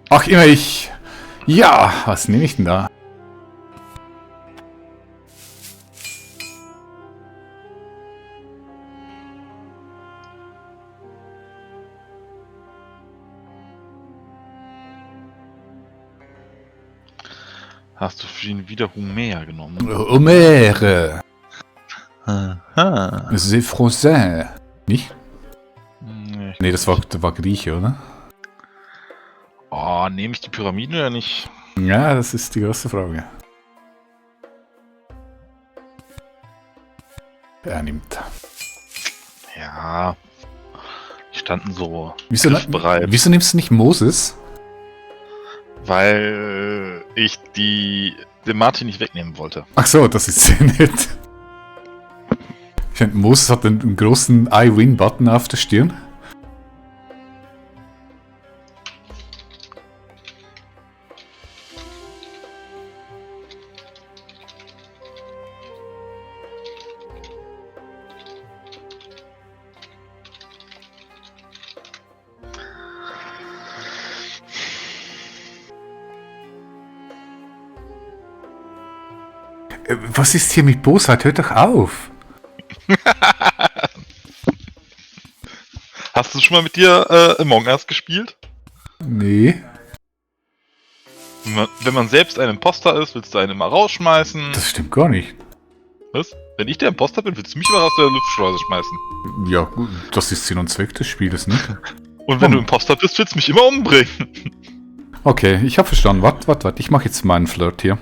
Ach, immer ich. Ja, was nehme ich denn da? Hast du für ihn wieder Homer genommen? Homère. Aha. C'est français. Nicht? Nee, Nee, das war Grieche, oder? Oh, nehme ich die Pyramiden oder nicht? Ja, das ist die große Frage. Er nimmt. Ja. Die standen so Wieso griffbereit. nimmst du nicht Moses? Weil ich den Martin nicht wegnehmen wollte. Ach so, das ist sehr nett. Ich finde, Moses hat einen großen I-Win-Button auf der Stirn. Was ist hier mit Bosheit? Hört doch auf! Hast du schon mal mit dir Among Us gespielt? Nee, Wenn man selbst ein Imposter ist, willst du einen mal rausschmeißen. das stimmt gar nicht. Was? Wenn ich der Imposter bin, willst du mich mal aus der Luftschleuse schmeißen. Ja, gut, das ist Sinn und Zweck des Spieles, nicht? Und wenn du Imposter bist, willst du mich immer umbringen. Okay, ich habe verstanden. Warte. Ich mache jetzt meinen Flirt hier.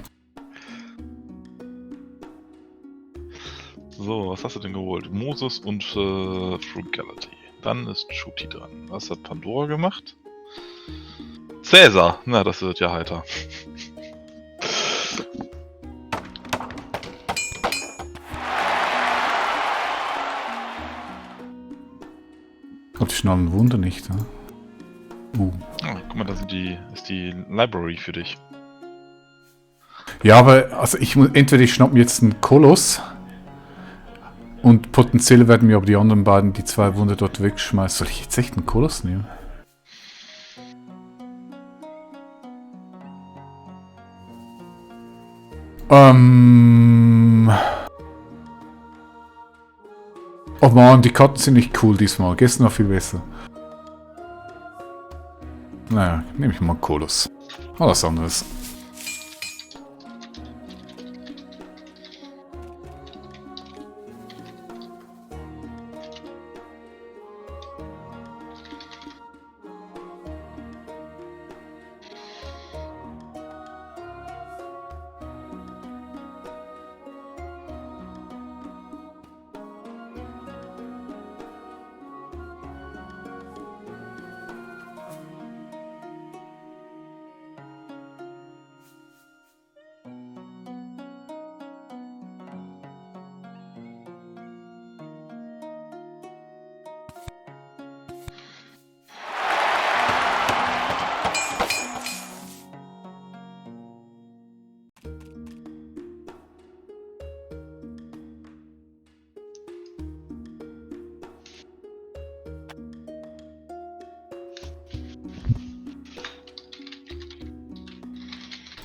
So, was hast du denn geholt? Moses und Frugality. Dann ist Shooty dran. Was hat Pandora gemacht? Cäsar. Na, das wird ja heiter. Gott, die schnallen Wunder nicht, ne? Ah, guck mal, da ist die Library für dich. Ja, aber also entweder ich schnapp mir jetzt einen Koloss und potenziell werden mir aber die anderen beiden die 2 Wunder dort wegschmeißen. Soll ich jetzt echt einen Koloss nehmen? Oh man, die Karten sind nicht cool diesmal. Gestern noch viel besser. Naja, nehme ich mal Koloss. Alles anderes.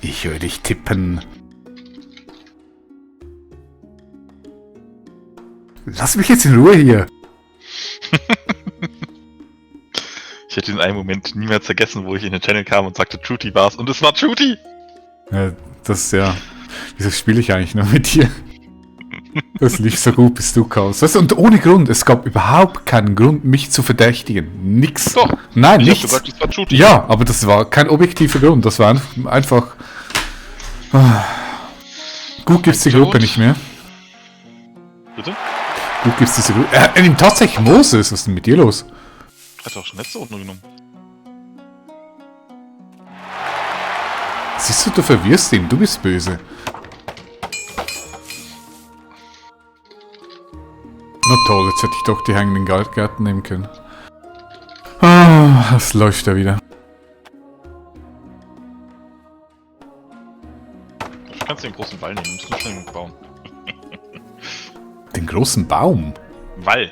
Ich höre dich tippen. Lass mich jetzt in Ruhe hier. Ich hätte in einem Moment niemals vergessen, wo ich in den Channel kam und sagte, Truty war's. Und es war Truty! Ja, das ist ja... Wieso spiele ich eigentlich noch mit dir? Das lief so gut, bis du kamst. Weißt du, und ohne Grund. Es gab überhaupt keinen Grund, mich zu verdächtigen. Nix. Doch. Nein, Ich hab nichts. gesagt, es war Truty. Ja, aber das war kein objektiver Grund. Das war einfach... Gut gibt's die Gruppe nicht mehr. Bitte? Gut gibt's diese Gruppe... Er nimmt tatsächlich Moses. Was ist denn mit dir los? Hat er auch schon letzte Runde genommen. Siehst du, du verwirrst ihn. Du bist böse. Na toll, jetzt hätte ich doch die hängenden Gärten nehmen können. Ah, das läuft ja wieder. Du kannst den großen Wall nehmen, du musst nur schnell genug bauen. Den großen Baum? Wall.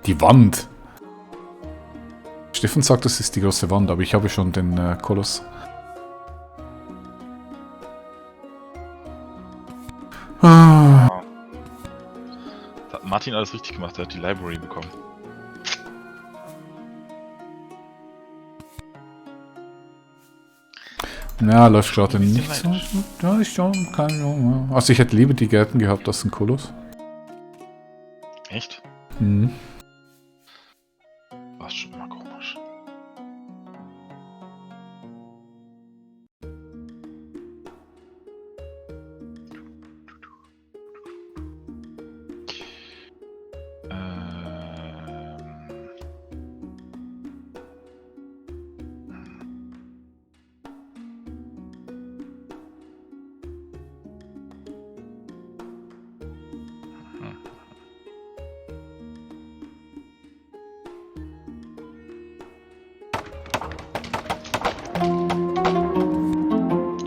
Die Wand? Stefan sagt, das ist die große Wand, aber ich habe schon den Koloss. Ah. Da hat Martin alles richtig gemacht, er hat die Library bekommen. Ja, läuft gerade Ein bisschen nicht so. neidisch. Ja, ist schon kein Ahnung. Also ich hätte lieber die Gärten gehabt als ein Koloss. Echt? Mhm. War schon immer komisch.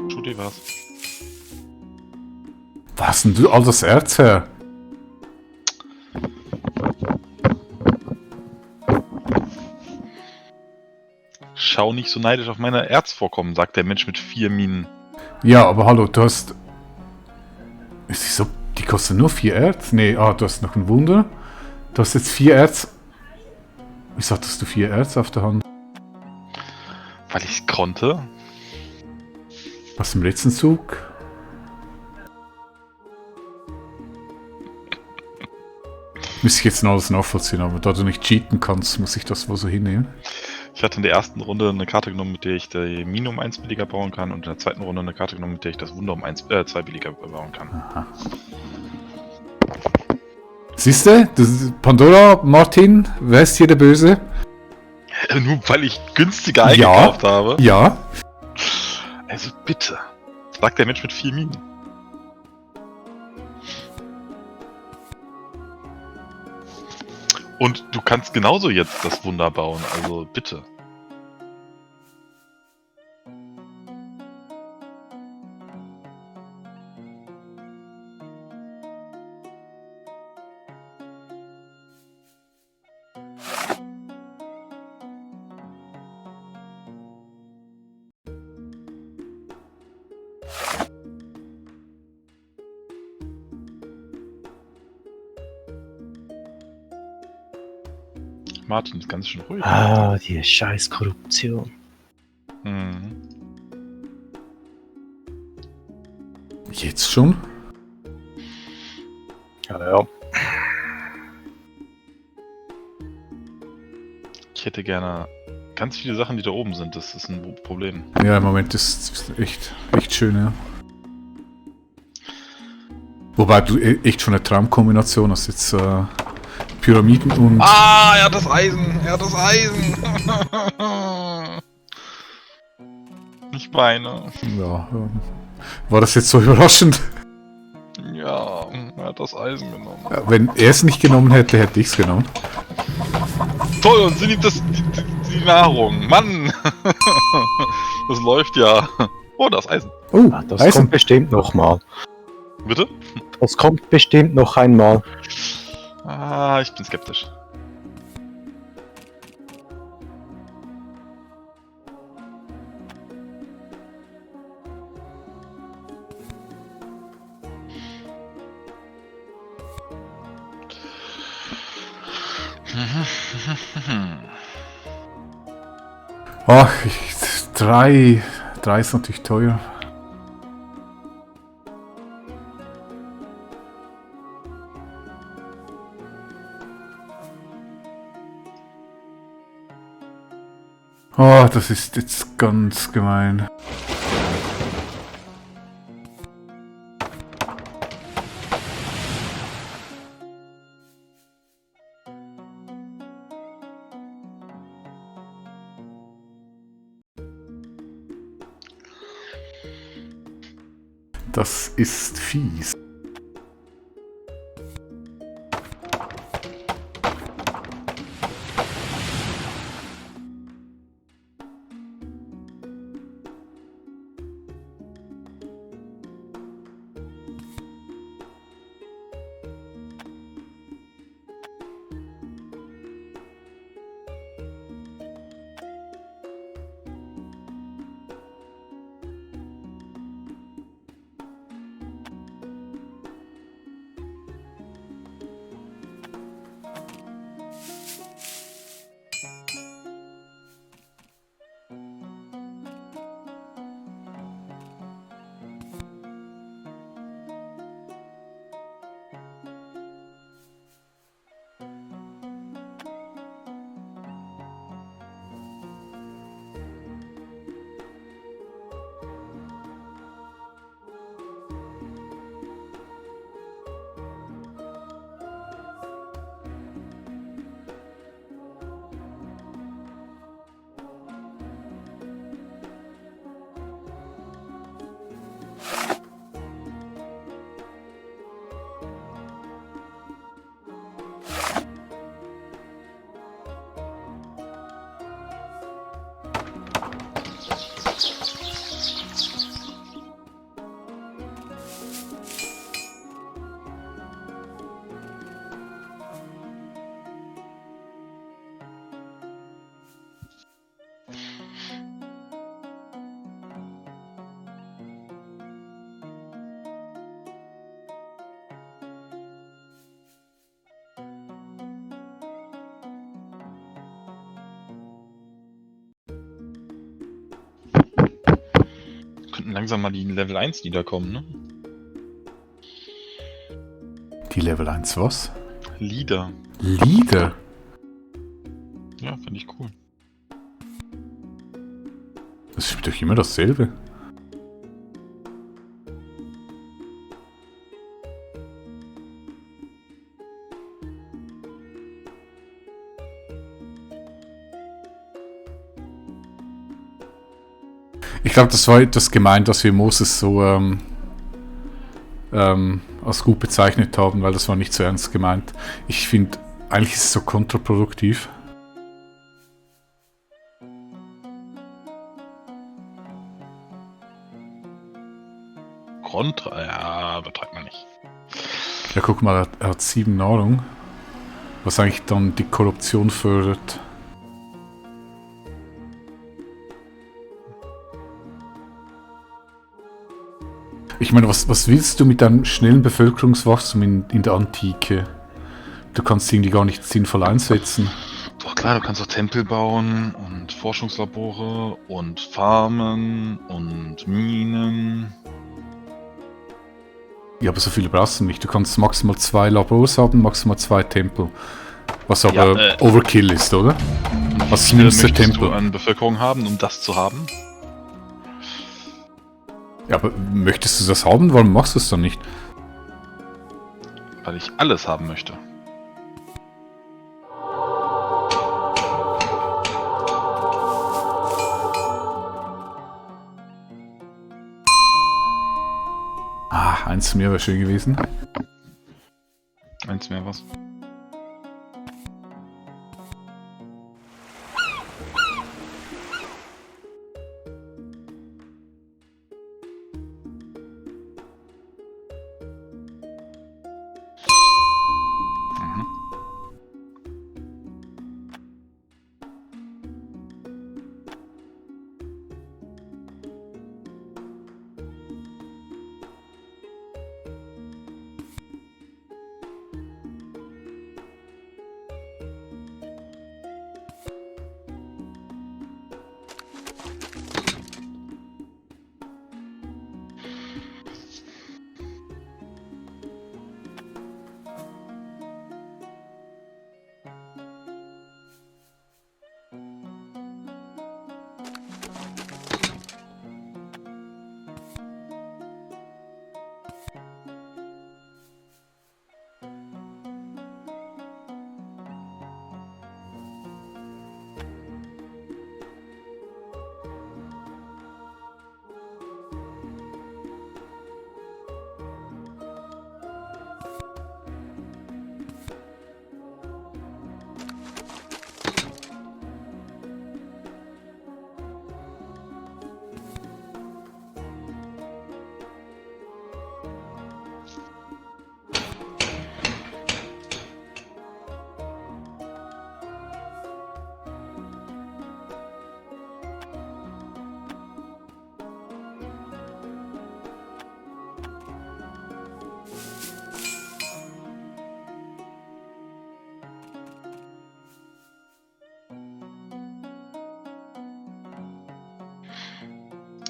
Judy war's. Was denn du, all das Erz her? Schau nicht so neidisch auf meine Erzvorkommen, sagt der Mensch mit 4 Minen. Ja, aber hallo, du hast... Ist es so, die kosten nur 4 Erz? Nee, du hast noch ein Wunder. Du hast jetzt 4 Erz. Wieso hattest du 4 Erz auf der Hand? Weil ich konnte. Was im letzten Zug? Müsste ich jetzt noch alles nachvollziehen, aber da du nicht cheaten kannst, muss ich das wohl so hinnehmen. Ich hatte in der ersten Runde eine Karte genommen, mit der ich die Mine um 1 billiger bauen kann, und in der zweiten Runde eine Karte genommen, mit der ich das Wunder um 2 billiger bauen kann. Aha. Siehste, Pandora, Martin, wer ist hier der Böse? Nur weil ich günstiger eingekauft habe. Ja. Also bitte. Sagt der Mensch mit 4 Minen. Und du kannst genauso jetzt das Wunder bauen, also bitte. Martin ist ganz schön ruhig. Ah, die scheiß Korruption. Mhm. Jetzt schon? Ja. Ich hätte gerne ganz viele Sachen, die da oben sind. Das ist ein Problem. Ja, im Moment ist echt schön, ja. Wobei du echt schon eine Traumkombination hast, jetzt Pyramiden und... Ah, er hat das Eisen! Er hat das Eisen! Ich weine. Ja, war das jetzt so überraschend? Ja, er hat das Eisen genommen. Ja, wenn er es nicht genommen hätte, hätte ich es genommen. Toll, und sie nimmt die Nahrung. Mann! Das läuft ja. Oh, das Eisen. Oh, Ah, das Eisen. kommt bestimmt nochmal. Bitte? Das kommt bestimmt noch einmal. Ah, ich bin skeptisch. Ach, 3 ist natürlich teuer. Oh, das ist jetzt ganz gemein. Das ist fies. könnten langsam mal die Level 1 niederkommen, ne? Die Level 1 was? Lieder. Lieder? Ja, finde ich cool. Das ist doch immer dasselbe. Ich glaube, das war etwas gemeint, dass wir Moses so als gut bezeichnet haben, weil das war nicht so ernst gemeint. Ich finde, eigentlich ist es so kontraproduktiv. Kontra, ja, betreibt man nicht. Ja, guck mal, er hat 7 Nahrung, was eigentlich dann die Korruption fördert. Ich meine, was willst du mit einem schnellen Bevölkerungswachstum in der Antike? Du kannst irgendwie gar nicht sinnvoll einsetzen. Doch klar, du kannst auch Tempel bauen und Forschungslabore und Farmen und Minen. Ja, aber so viele brauchst du nicht. Du kannst maximal 2 Labors haben, maximal 2 Tempel. Was aber Ja, Overkill ist, oder? Was ist Wie viel mindestens der möchtest du Tempel? an Bevölkerung haben, um das zu haben? Ja, aber möchtest du das haben? Warum machst du es dann nicht? Weil ich alles haben möchte. Ah, 1 mehr wäre schön gewesen. Eins mehr was. Mhm.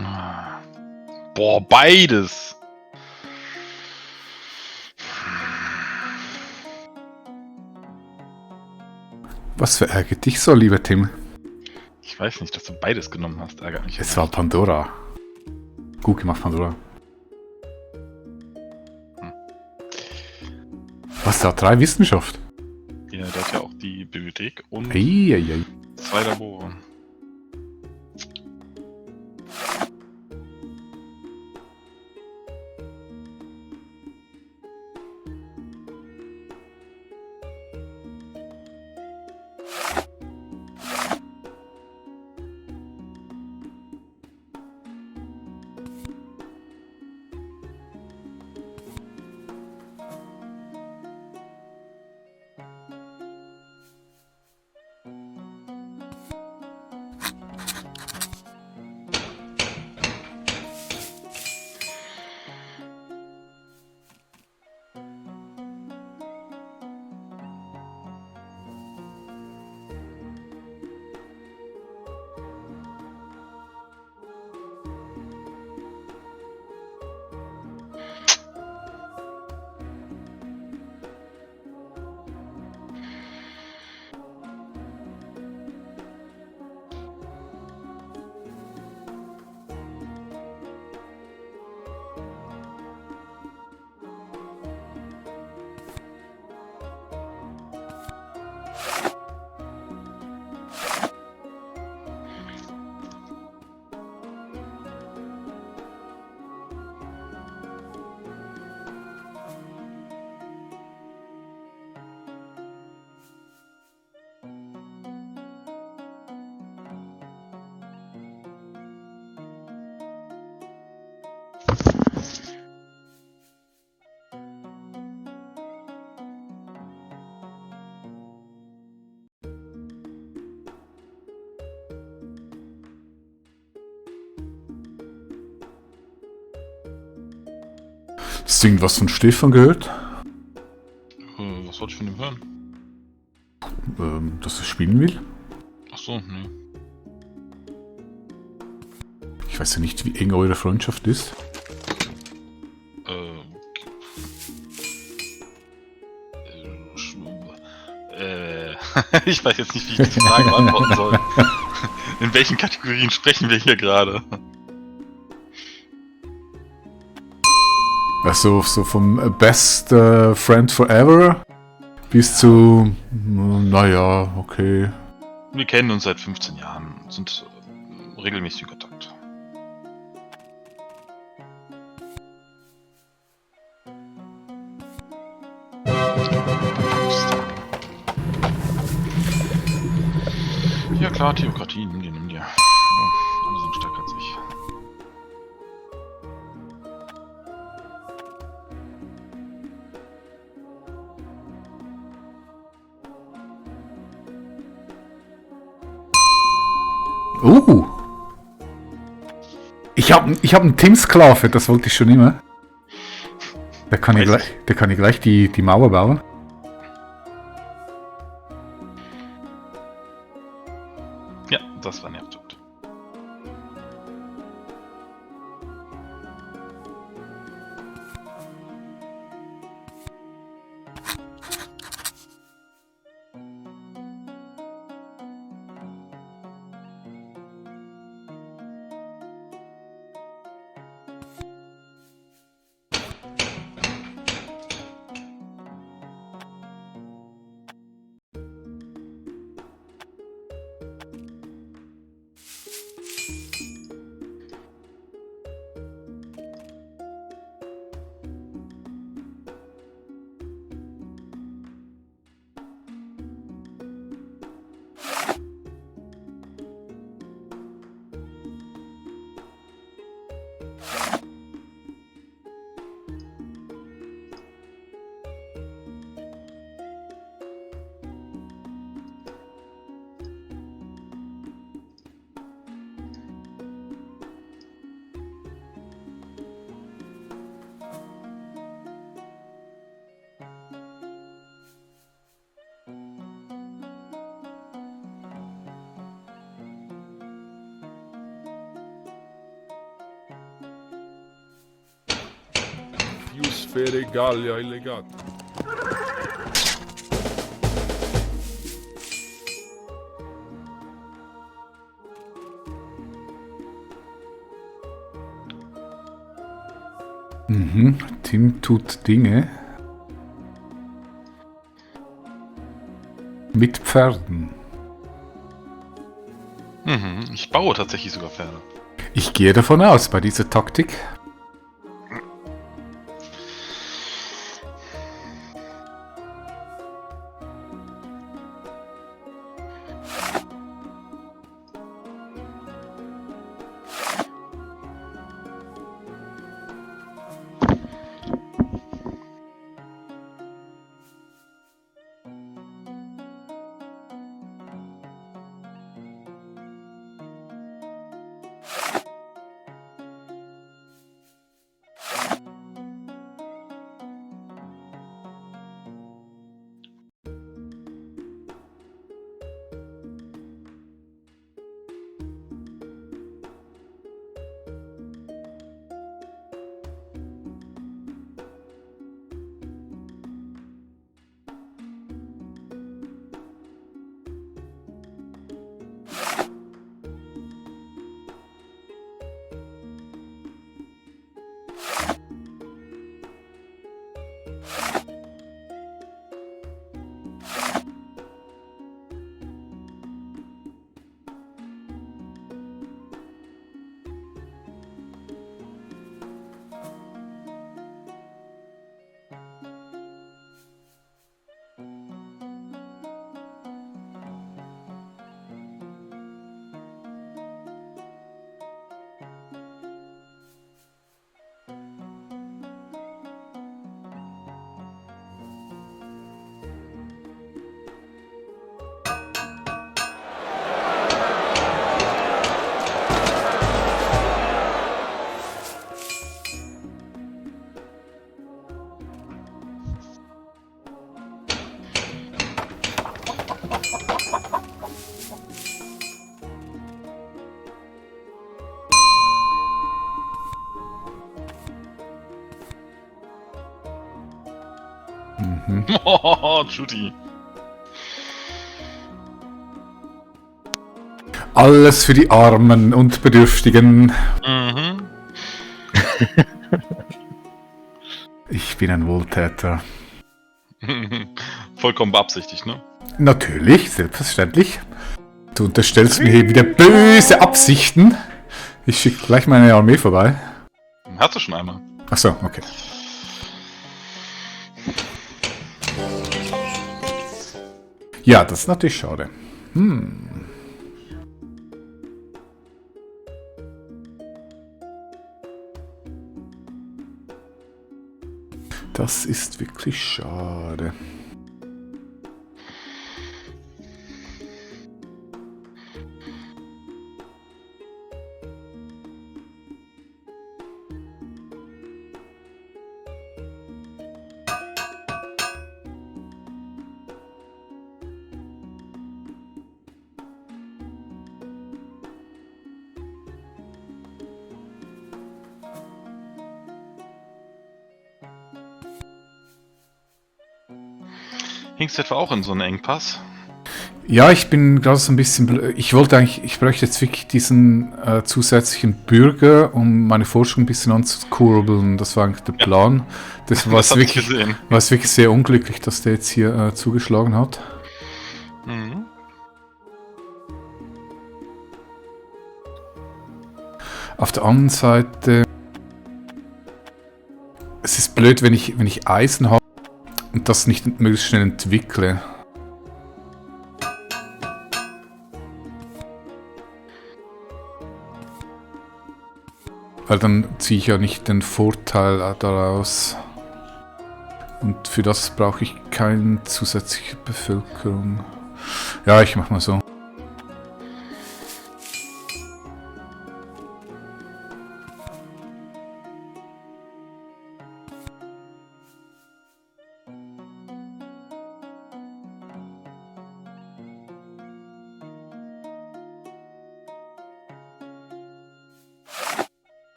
Ah. Boah, beides! Was verärgert dich so, lieber Tim? Ich weiß nicht, dass du beides genommen hast. Ärgert mich. Es war Pandora. Gut gemacht, Pandora. Was, da hat 3 Wissenschaft? Ja, der hat ja auch die Bibliothek und Eieiei. 2 Labore. Hast du irgendwas von Stefan gehört? Was wollte ich von ihm hören? Dass er spielen will? Achso, nee. Ich weiß ja nicht, wie eng eure Freundschaft ist. Ich weiß jetzt nicht, wie ich die Frage beantworten soll. In welchen Kategorien sprechen wir hier gerade? Also so vom Best Friend Forever bis zu, naja, okay. Wir kennen uns seit 15 Jahren und sind regelmäßig in Kontakt. Ja klar, Theokratie, nimm dir, nimm dir. Alle sind stärker als ich. Ich hab einen Tim-Sklave, das wollte ich schon immer. Der kann ja gleich die Mauer bauen. Ja, das war nervtötend. Ius fere Gallia illegat. Tim tut Dinge. Mit Pferden. Ich baue tatsächlich sogar Pferde. Ich gehe davon aus, bei dieser Taktik. Oh, Judy. Alles für die Armen und Bedürftigen. Mhm. Ich bin ein Wohltäter. Vollkommen beabsichtigt, ne? Natürlich, selbstverständlich. Du unterstellst mir hier wieder böse Absichten. Ich schicke gleich meine Armee vorbei. Hast du schon einmal. Achso, okay. Ja, das ist natürlich schade. Das ist wirklich schade. Hingst etwa auch in so einen Engpass? Ja, ich bin gerade so ein bisschen... Ich wollte eigentlich... Ich bräuchte jetzt wirklich diesen zusätzlichen Bürger, um meine Forschung ein bisschen anzukurbeln. Das war eigentlich der Plan. Das war Das hab ich wirklich, gesehen. war's wirklich sehr unglücklich, dass der jetzt hier zugeschlagen hat. Mhm. Auf der anderen Seite... Es ist blöd, wenn ich Eisen habe und das nicht möglichst schnell entwickle. Weil dann ziehe ich ja nicht den Vorteil daraus. Und für das brauche ich keine zusätzliche Bevölkerung. Ja, ich mach mal so.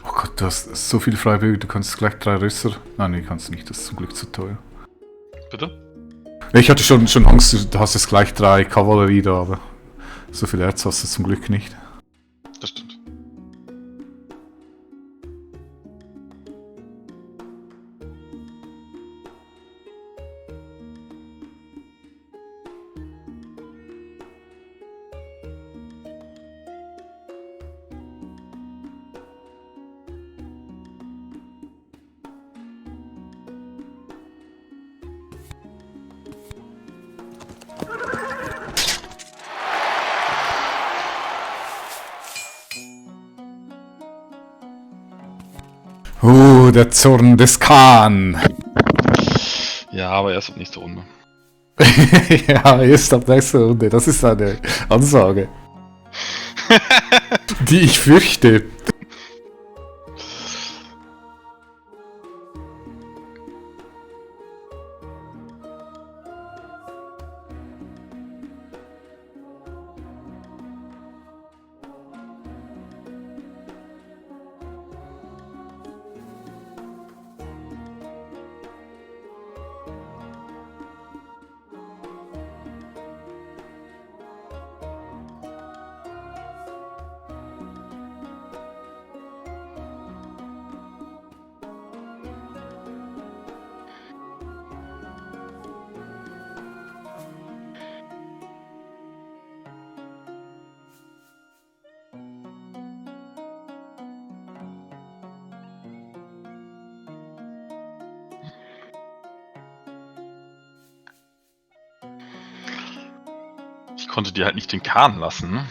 Oh Gott, du hast so viel Freibürger, du kannst gleich 3 Rösser... Nein, nee, kannst du nicht, das ist zum Glück zu teuer. Bitte? Ich hatte schon Angst, du hast jetzt gleich 3 Kavallerie da, aber so viel Erz hast du zum Glück nicht. Das stimmt. Der Zorn des Khan. Ja, aber erst ab nächste Runde. Ja, erst ab nächster Runde. Das ist eine Ansage. Die ich fürchte. Ich konnte dir halt nicht den Kahn lassen. Ne?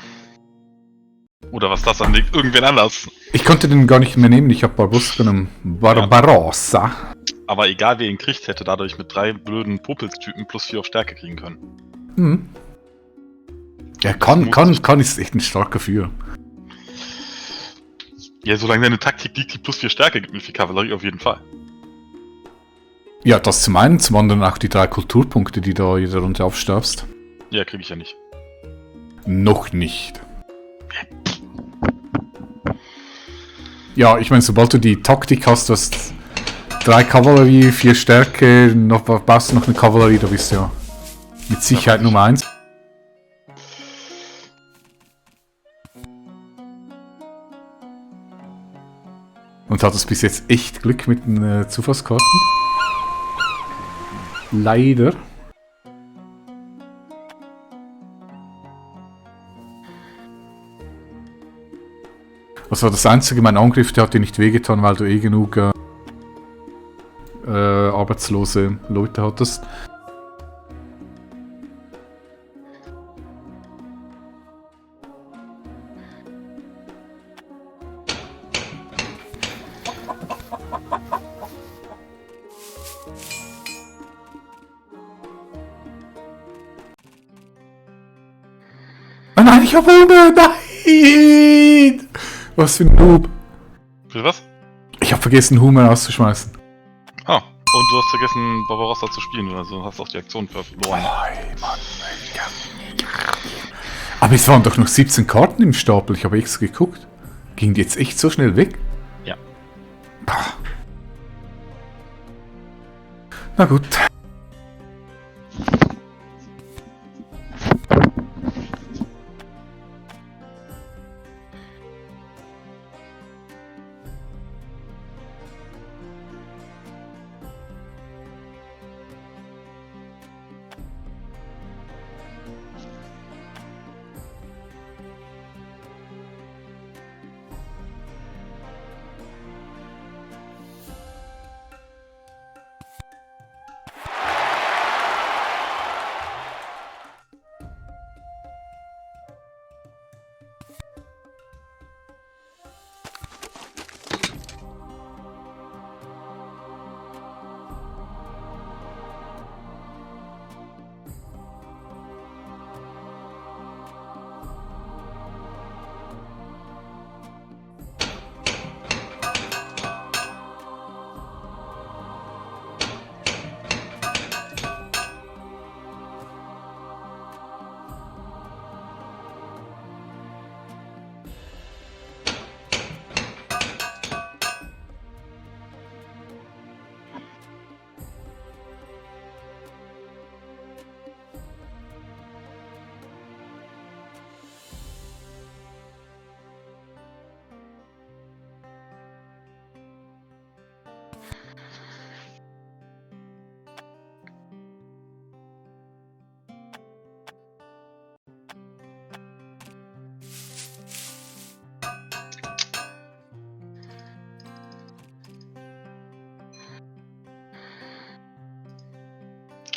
Oder was das anliegt, irgendwen anders. Ich konnte den gar nicht mehr nehmen, ich habe Barbarossa genommen. Barbarossa. Aber egal wer ihn kriegt, hätte dadurch mit 3 blöden Popelstypen plus 4 auf Stärke kriegen können. Hm. Ja, kann ist echt ein starker Führer. Ja, solange deine Taktik liegt, die plus 4 Stärke gibt mit 4 Kavallerie auf jeden Fall. Ja, das zum einen, zum anderen auch die 3 Kulturpunkte, die da jede Runde aufstarbst. Ja, kriege ich ja nicht. Noch nicht. Ja, ich meine, sobald du die Taktik hast, du hast 3 Kavallerie, 4 Stärke, noch baust du noch eine Kavallerie, da bist du ja mit Sicherheit Nummer 1. Und hattest bis jetzt echt Glück mit den Zufallskarten? Leider. Das war das einzige, mein Angriff, der hat dir nicht wehgetan, weil du eh genug arbeitslose Leute hattest. Oh nein, ich habe Hunger! Nein! Was für ein Noob. Für was? Ich habe vergessen, Hunger auszuschmeißen. Ah, und du hast vergessen, Barbarossa zu spielen, also hast auch die Aktion verloren. Aber es waren doch noch 17 Karten im Stapel, ich habe extra geguckt. Ging die jetzt echt so schnell weg? Ja. Pah. Na gut.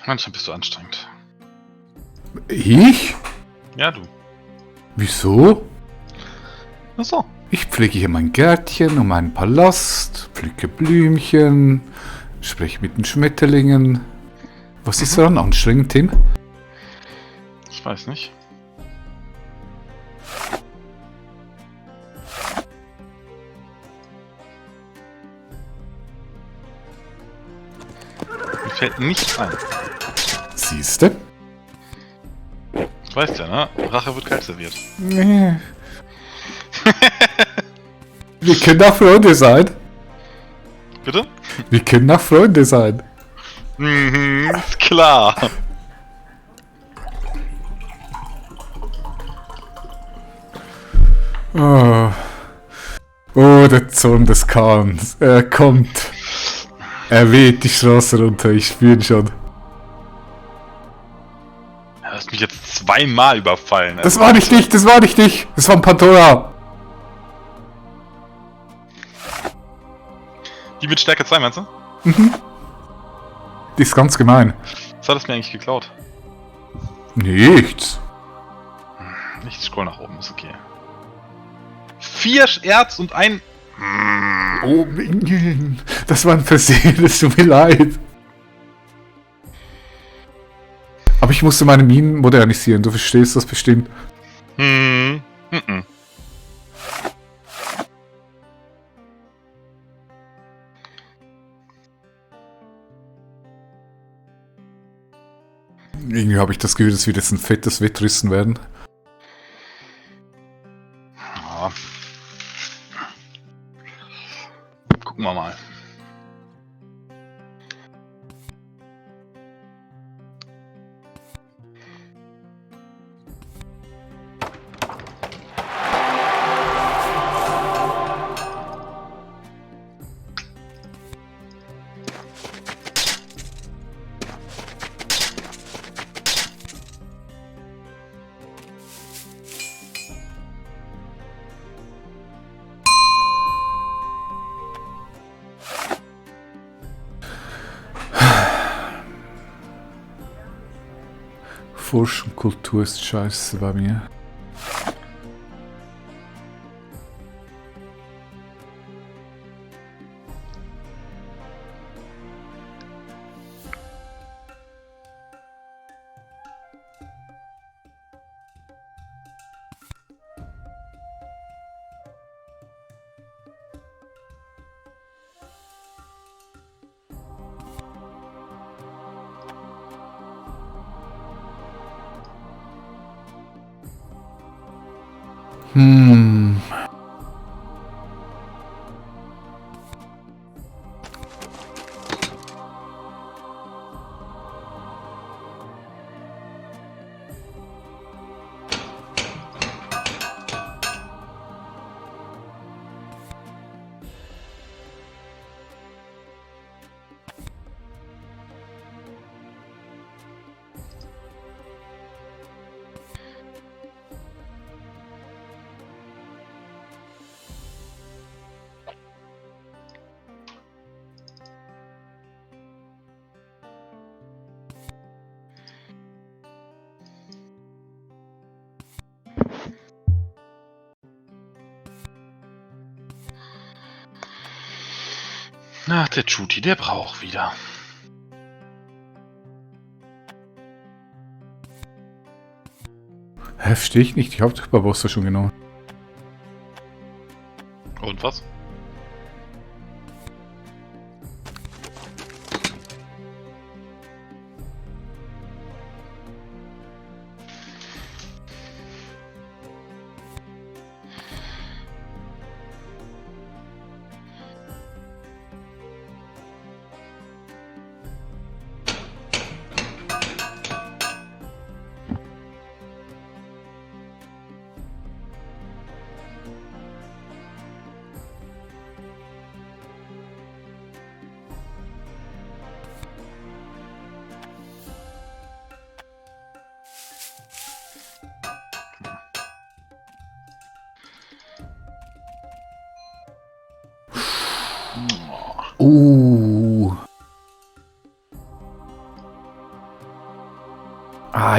Manchmal bist du anstrengend. Ich? Ja, du. Wieso? Ach so. Ich pflege hier mein Gärtchen und meinen Palast, pflücke Blümchen, spreche mit den Schmetterlingen. Was ist daran anstrengend, Tim? Ich weiß nicht. Mir fällt nichts ein. Siehste? Du weißt ja, ne? Rache wird kalt serviert. Nee. Wir können auch Freunde sein. Bitte? Wir können auch Freunde sein. Mhm, ist klar. Oh. Oh, der Zorn des Kahns. Er kommt. Er weht die Straße runter, ich spüre ihn schon. Du hast mich jetzt zweimal überfallen. Das war nicht dich, das war nicht dich. Das war ein Pandora. Die mit Stärke 2, meinst du? Die ist ganz gemein. Was hat es mir eigentlich geklaut? Nichts. Nicht scroll nach oben, ist okay. 4 Erz und ein... Oh, Minion. Das war ein Versehen, es tut mir leid. Aber ich musste meine Minen modernisieren, du verstehst das bestimmt. Mhm. Mhm. Irgendwie habe ich das Gefühl, dass wir jetzt ein fettes Wettrissen werden. Ja. Forschung, Kultur ist scheiße bei mir. Hm. Ach, der Chuti, der braucht wieder. Hä, verstehe ich nicht. Ich habe doch Barbossa schon genommen. Und was?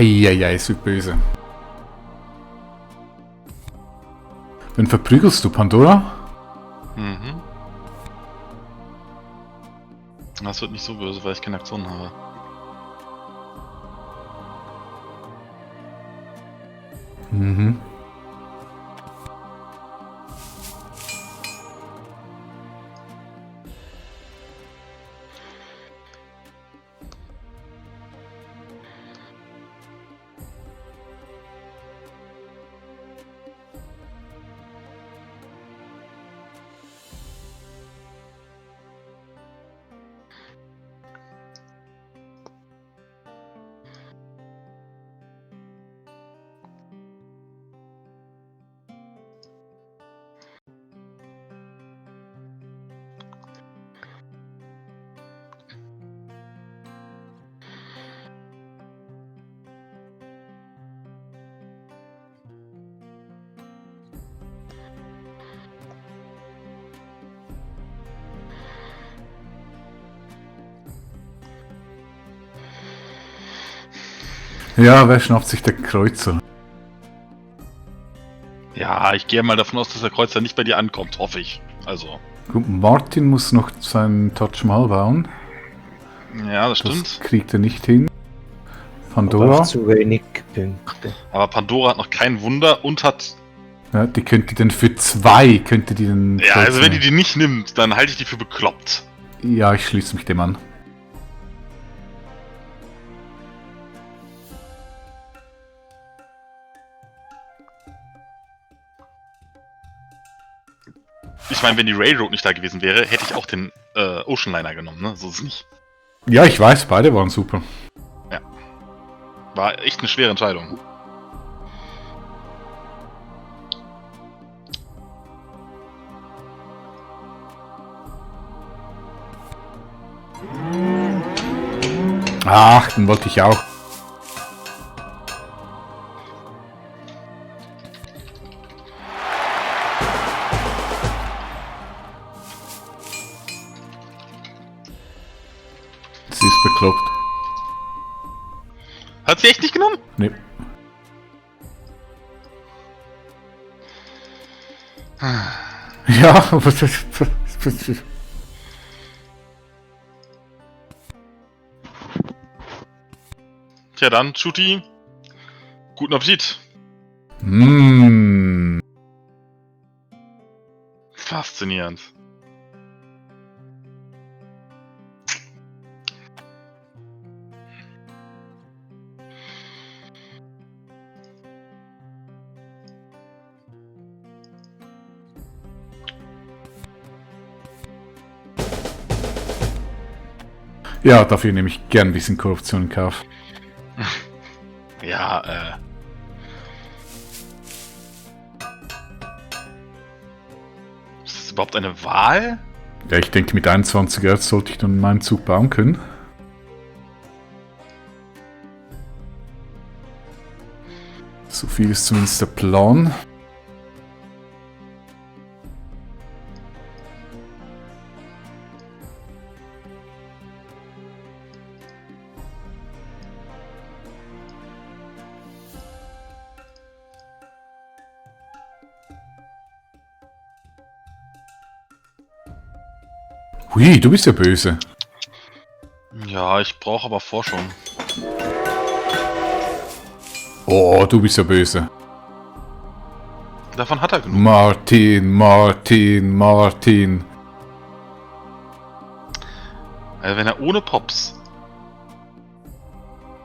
Eieiei, es wird böse. Wen verprügelst du, Pandora? Mhm. Das wird nicht so böse, weil ich keine Aktion habe. Mhm. Ja, wer schnappt sich der Kreuzer? Ja, ich gehe mal davon aus, dass der Kreuzer nicht bei dir ankommt, hoffe ich. Also. Gut, Martin muss noch seinen Touch Mal bauen. Ja, das Das stimmt. kriegt er nicht hin. Aber Pandora, zu wenig Punkte. Aber Pandora hat noch kein Wunder und hat. ja, die könnte dann für 2, könnte die den Ja, also Kreuzer wenn die die nicht nimmt, dann halte ich die für bekloppt. nehmen. Ja, ich schließe mich dem an. Ich meine, wenn die Railroad nicht da gewesen wäre, hätte ich auch den Ocean Liner genommen, ne? So ist es nicht. Ja, ich weiß, beide waren super. War echt eine schwere Entscheidung. Ach, den wollte ich auch. Sie ist bekloppt. Hat sie echt nicht genommen? Nee. Ja, aber das... Tja dann, Shooty. Guten Appetit. Faszinierend. Ja, dafür nehme ich gern ein bisschen Korruption in Kauf. Ja, Ist das überhaupt eine Wahl? Ja, ich denke, mit 21 Erz sollte ich dann meinen Zug bauen können. So viel ist zumindest der Plan. Hui, du bist ja böse. Ja, ich brauche aber Forschung. Oh, du bist ja böse. Davon hat er genug. Martin. Also wenn er ohne Pops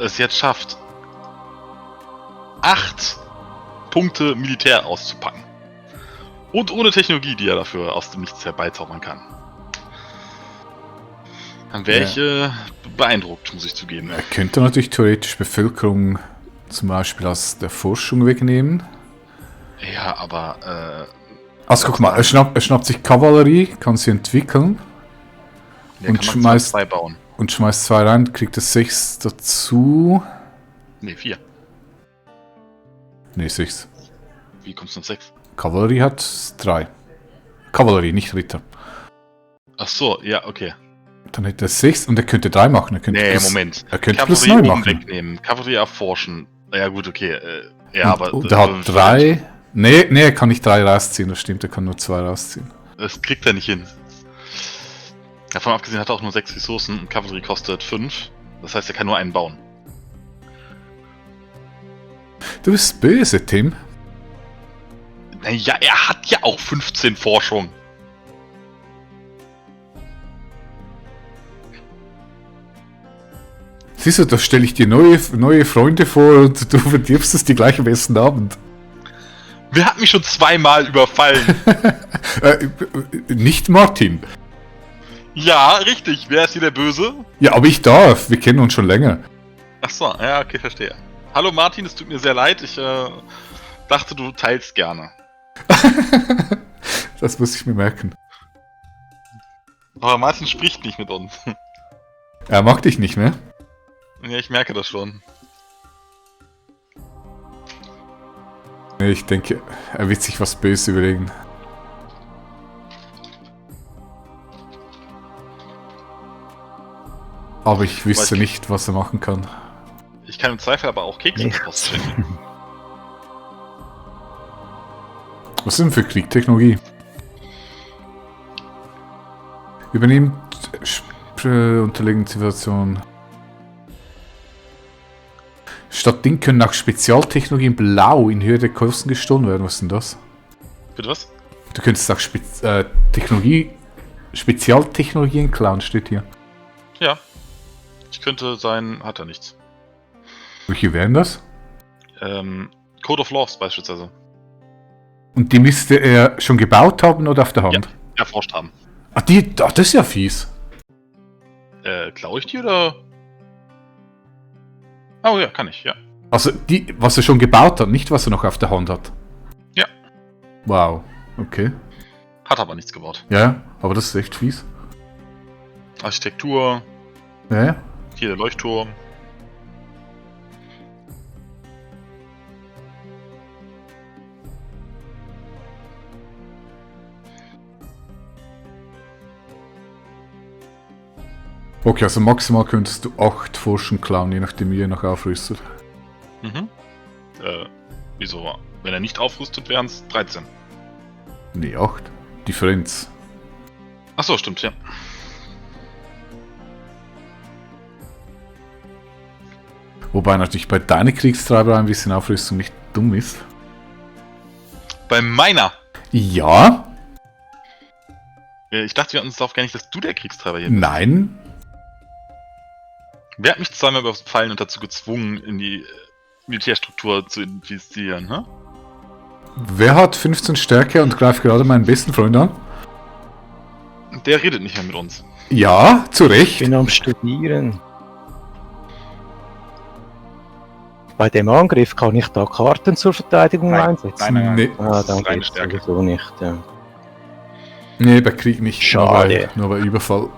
es jetzt schafft, 8 Punkte Militär auszupacken. Und ohne Technologie, die er dafür aus dem Nichts herbeizaubern kann. Dann wäre ich beeindruckt, muss ich zugeben. Er könnte natürlich theoretisch Bevölkerung zum Beispiel aus der Forschung wegnehmen. Ja, aber Also guck mal, er schnappt sich Kavallerie, kann sie entwickeln der und kann man schmeißt 2 bauen. und schmeißt 2 rein, kriegt er 6 dazu. Ne, 4. Ne, 6. Wie kommst du auf 6? Kavallerie hat 3. Kavallerie, nicht Ritter. Ach so, ja, okay. Dann hätte er 6 und er könnte 3 machen. Er könnte Moment. Er könnte plus Kavallerie 9 oben machen. wegnehmen, Kavallerie erforschen. Ja gut, okay. Ja, aber... Und er hat 3. Nee, er kann nicht 3 rausziehen, das stimmt, er kann nur 2 rausziehen. Das kriegt er nicht hin. Davon abgesehen hat er auch nur 6 Ressourcen und Kavallerie kostet 5. Das heißt, er kann nur einen bauen. Du bist böse, Tim. Naja, er hat ja auch 15 Forschung. Siehst du, da stelle ich dir neue Freunde vor und du verdirbst es dir gleich am ersten Abend. Wer hat mich schon 2-mal überfallen? Nicht Martin. Ja, richtig. Wer ist hier der Böse? Ja, aber ich darf. Wir kennen uns schon länger. Ach so, ja, okay, verstehe. Hallo Martin, es tut mir sehr leid. Ich dachte, du teilst gerne. Das muss ich mir merken. Aber Martin spricht nicht mit uns. Er mag dich nicht mehr. Ja, ich merke das schon. Nee, ich denke, er wird sich was Böses überlegen. Aber ich wüsste nicht, was er machen kann. Ich kann im Zweifel aber auch Kekse rausfinden. Was ist denn für Kriegtechnologie? Übernimmt unterlegene Zivilisation. Statt Ding können auch Spezialtechnologien blau in Höhe der Kosten gestohlen werden. Was ist denn das? Bitte was? Du könntest auch Spezialtechnologien klauen, steht hier. Ja. Ich könnte sein, hat er nichts. Welche wären das? Code of Laws beispielsweise. Und die müsste er schon gebaut haben oder auf der Hand? Ja, erforscht haben. Ah, das ist ja fies. Klaue ich die oder? Oh ja, kann ich, ja. Also, was er schon gebaut hat, nicht was er noch auf der Hand hat. Ja. Wow, okay. Hat aber nichts gebaut. Ja, aber das ist echt fies. Architektur, Ja. hier der Leuchtturm. Okay, also maximal könntest du 8 Forschung klauen, je nachdem wie ihr noch aufrüstet. Mhm. Wieso? Wenn er nicht aufrüstet, wären es 13. Nee, 8. Differenz. Achso, stimmt, ja. Wobei natürlich bei deiner Kriegstreiber ein bisschen Aufrüstung nicht dumm ist. Bei meiner! Ja, Ich dachte, wir hatten uns darauf geeinigt, dass du der Kriegstreiber hier bist. nein. Wer hat mich zweimal überfallen und dazu gezwungen, in die Militärstruktur zu investieren, ne? Wer hat 15 Stärke und greift gerade meinen besten Freund an? Der redet nicht mehr mit uns. Ja, zu Ich Recht. bin am Studieren. Bei dem Angriff kann ich da Karten zur Verteidigung einsetzen? Nein. Nee. Ah, Das dann ist reine geht's Stärke. sowieso nicht. Ja. Nee, bei Krieg nicht. Schade. Nur bei Überfall.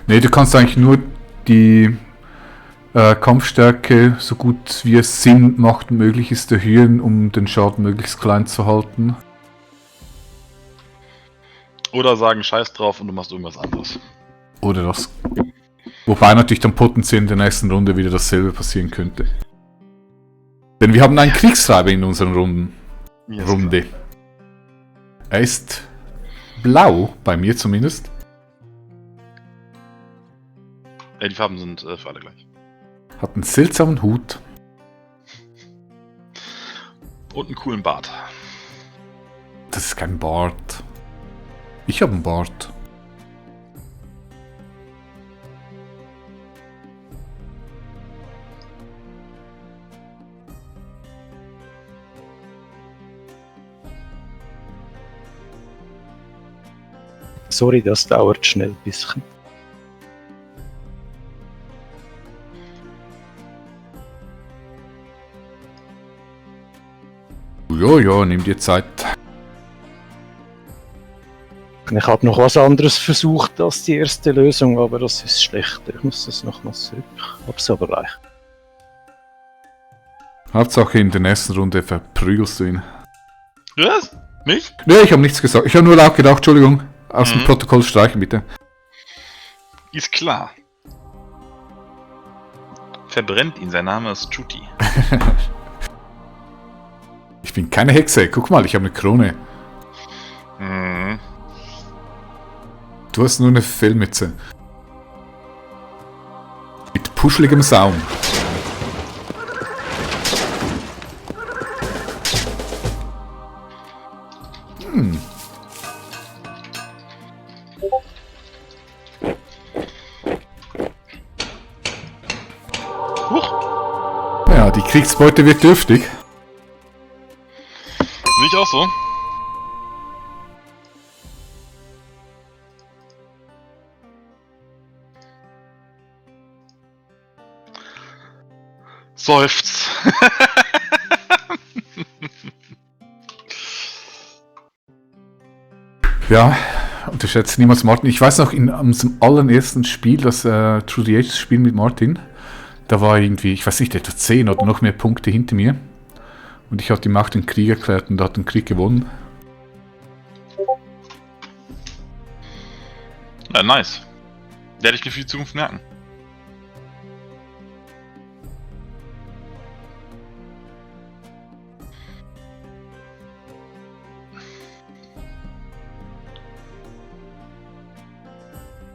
Nee, du kannst eigentlich nur die Kampfstärke so gut wie es Sinn macht und möglich ist erhöhen, um den Schaden möglichst klein zu halten. Oder sagen Scheiß drauf und du machst irgendwas anderes. Oder das. Wobei natürlich dann potenziell in der nächsten Runde wieder dasselbe passieren könnte. Denn wir haben einen Kriegstreiber in unseren Runden. Ja, Runde. Er ist blau, bei mir zumindest. Die Farben sind für alle gleich. Hat einen seltsamen Hut. Und einen coolen Bart. Das ist kein Bart. Ich habe einen Bart. Sorry, das dauert schnell ein bisschen. Ja, nimm dir Zeit. Ich habe noch was anderes versucht als die erste Lösung, aber das ist schlechter. Ich muss das nochmals zurück. Hab's aber gleich. Hauptsache in der nächsten Runde verprügelst du ihn. Was? Mich? Nee, ich habe nichts gesagt. Ich habe nur laut gedacht, Entschuldigung. Aus dem Protokoll streichen, bitte. Ist klar. Verbrennt ihn, sein Name ist Chuti. Ich bin keine Hexe. Guck mal, ich habe eine Krone. Mhm. Du hast nur eine Fellmütze. Mit puscheligem Saum. Huch, Ja, die Kriegsbeute wird dürftig. sehe ich auch so. Seufzt. Ja, unterschätzt niemals Martin. Ich weiß noch, in unserem allerersten Spiel, das True the Ages Spiel mit Martin, da war irgendwie, ich weiß nicht, etwa 10 oder noch mehr Punkte hinter mir. Und ich hatte ihm auch den Krieg erklärt und er hat den Krieg gewonnen. Ja, nice. Werde ich mir für die Zukunft merken.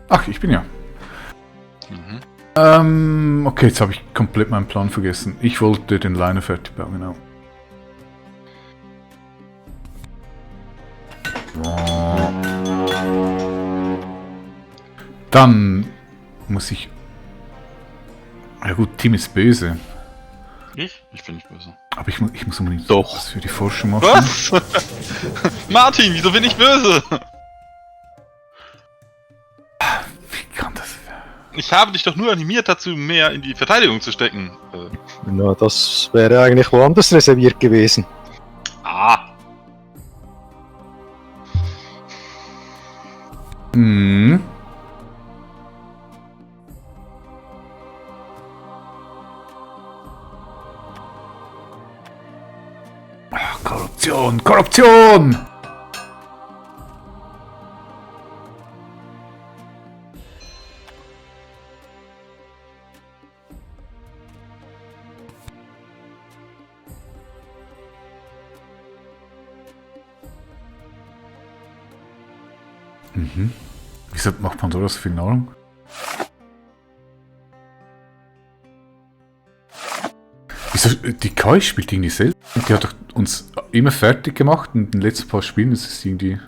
Ach, ich bin ja. Mhm. Okay, jetzt habe ich komplett meinen Plan vergessen. Ich wollte den Liner fertig bauen, genau. Dann muss ich... Ja gut, Tim ist böse. Ich? Ich bin nicht böse. Aber ich muss unbedingt Doch. was für die Forschung machen. Was? Martin, wieso bin ich böse? Wie kann das... Ich habe dich doch nur animiert dazu, mehr in die Verteidigung zu stecken. Na, das wäre eigentlich woanders reserviert gewesen. Ah. Mhm. Ach, Korruption! Korruption! Mhm. Wieso macht Pandora so viel Nahrung? Wieso, die Kai spielt irgendwie selten. Die hat doch uns immer fertig gemacht und in den letzten paar Spielen ist es irgendwie...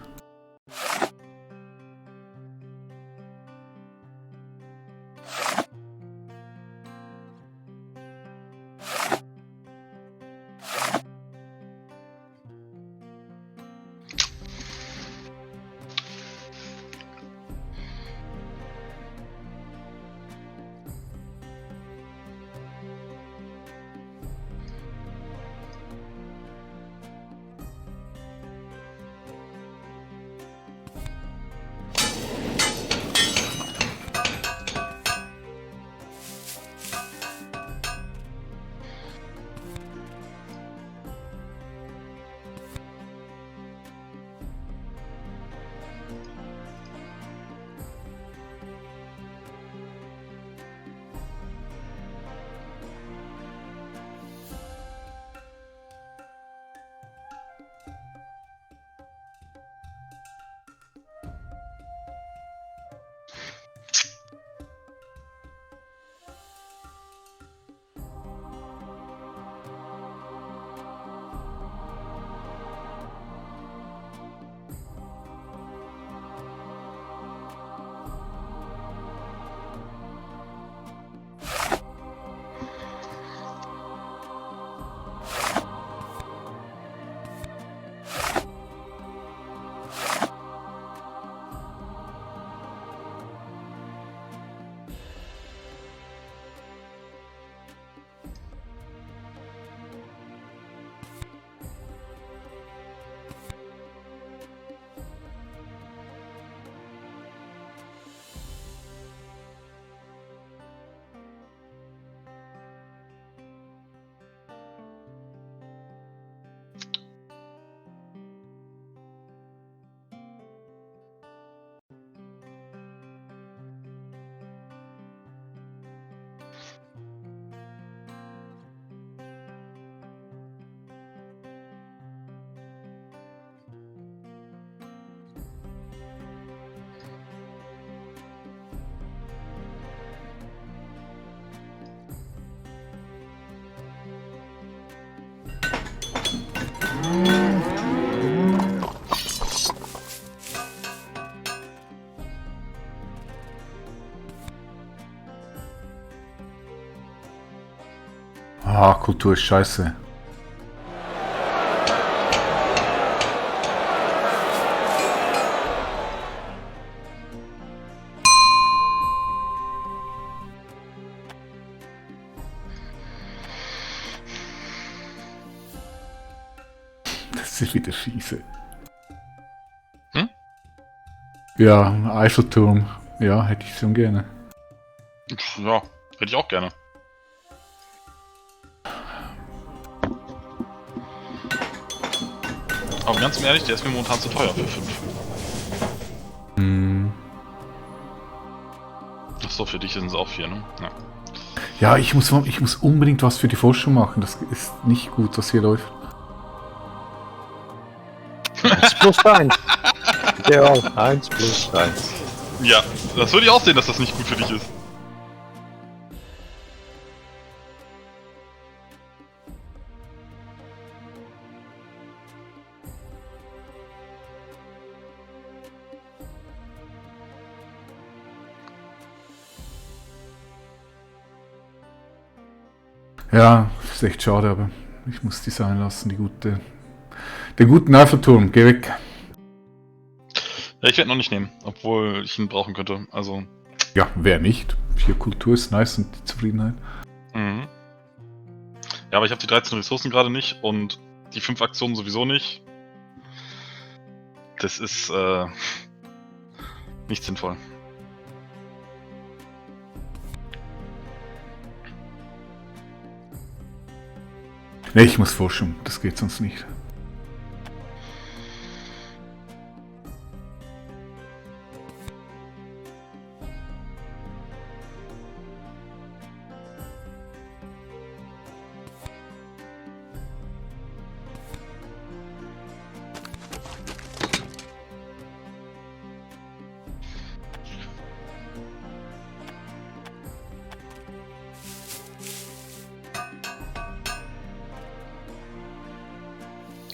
Ah, Kultur ist scheiße. Das ist wieder scheiße. Hm? Ja, Eiffelturm. Ja, hätte ich schon gerne. Ja, hätte ich auch gerne. Aber ganz ehrlich, der ist mir momentan zu teuer für 5. Hm. Achso, für dich sind es auch 4, ne? Ja. Ja, ich muss unbedingt was für die Forschung machen. Das ist nicht gut, was hier läuft. 1+1. Ideal. 1+1. Ja, das würde ich auch sehen, dass das nicht gut für dich ist. Ja, ist echt schade, aber ich muss die sein lassen, den guten Eiffelturm. Geh weg. Ja, ich werde noch nicht nehmen, obwohl ich ihn brauchen könnte. Also. Ja, wer nicht? Hier Kultur ist nice und die Zufriedenheit. Mhm. Ja, aber ich habe die 13 Ressourcen gerade nicht und die 5 Aktionen sowieso nicht. Das ist nicht sinnvoll. Ne, ich muss forschen. Das geht sonst nicht.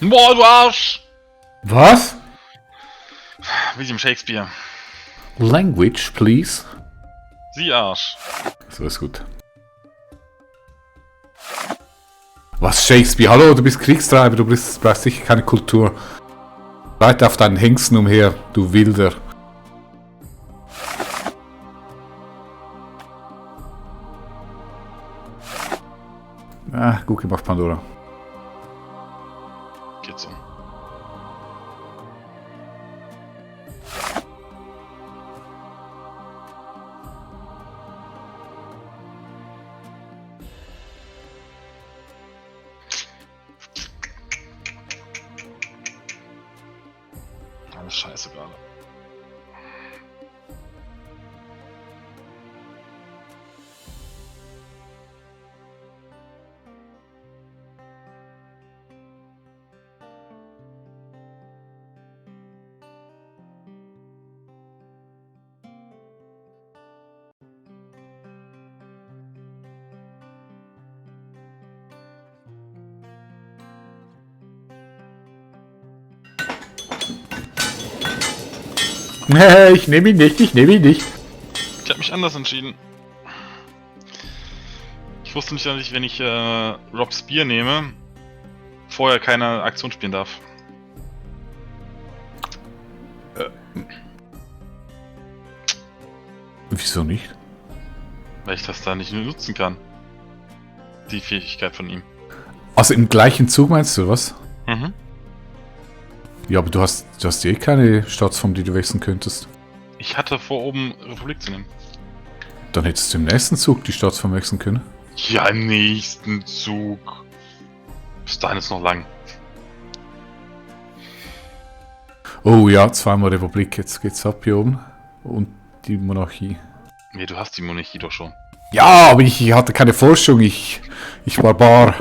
Boah, du Arsch! Was? William Shakespeare. Language, please. Sie Arsch. So ist gut. Was, Shakespeare? Hallo, du bist Kriegstreiber, du brauchst sicher keine Kultur. Reite auf deinen Hengsten umher, du Wilder. Ah, gut gemacht, Pandora. Geht so. Alles scheiße gerade. Ich nehme ihn nicht, ich nehme ihn nicht. Ich habe mich anders entschieden. Ich wusste nicht, dass ich, wenn ich Rob Spear nehme, vorher keine Aktion spielen darf. Wieso nicht? Weil ich das da nicht nutzen kann. Die Fähigkeit von ihm. Also im gleichen Zug meinst du, was? Mhm. Ja, aber du hast eh keine Staatsform, die du wechseln könntest. Ich hatte vor, oben Republik zu nehmen. Dann hättest du im nächsten Zug die Staatsform wechseln können. Ja, im nächsten Zug. Bis dahin ist noch lang. Oh ja, zweimal Republik, jetzt geht's ab hier oben. Und die Monarchie. Nee, du hast die Monarchie doch schon. Ja, aber ich hatte keine Forschung, ich Barbar.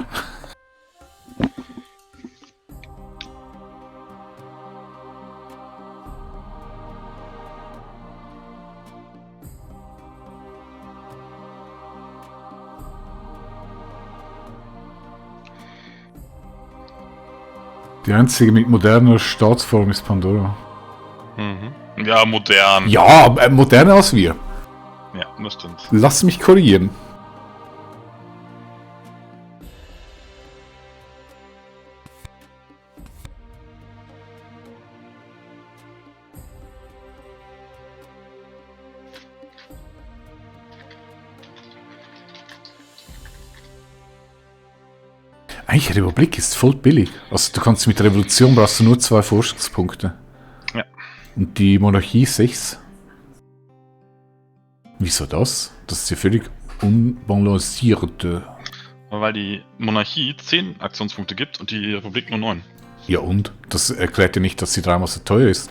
Die einzige mit moderner Staatsform ist Pandora. Mhm. Ja, modern. Ja, moderner als wir. Ja, das stimmt. Lass mich korrigieren. Eigentlich, Republik ist voll billig. Also du kannst mit der Revolution brauchst du nur 2 Forschungspunkte. Ja. Und die Monarchie 6. Wieso das? Das ist ja völlig unbalanciert. Weil die Monarchie 10 Aktionspunkte gibt und die Republik nur 9. Ja und? Das erklärt ja nicht, dass sie dreimal so teuer ist.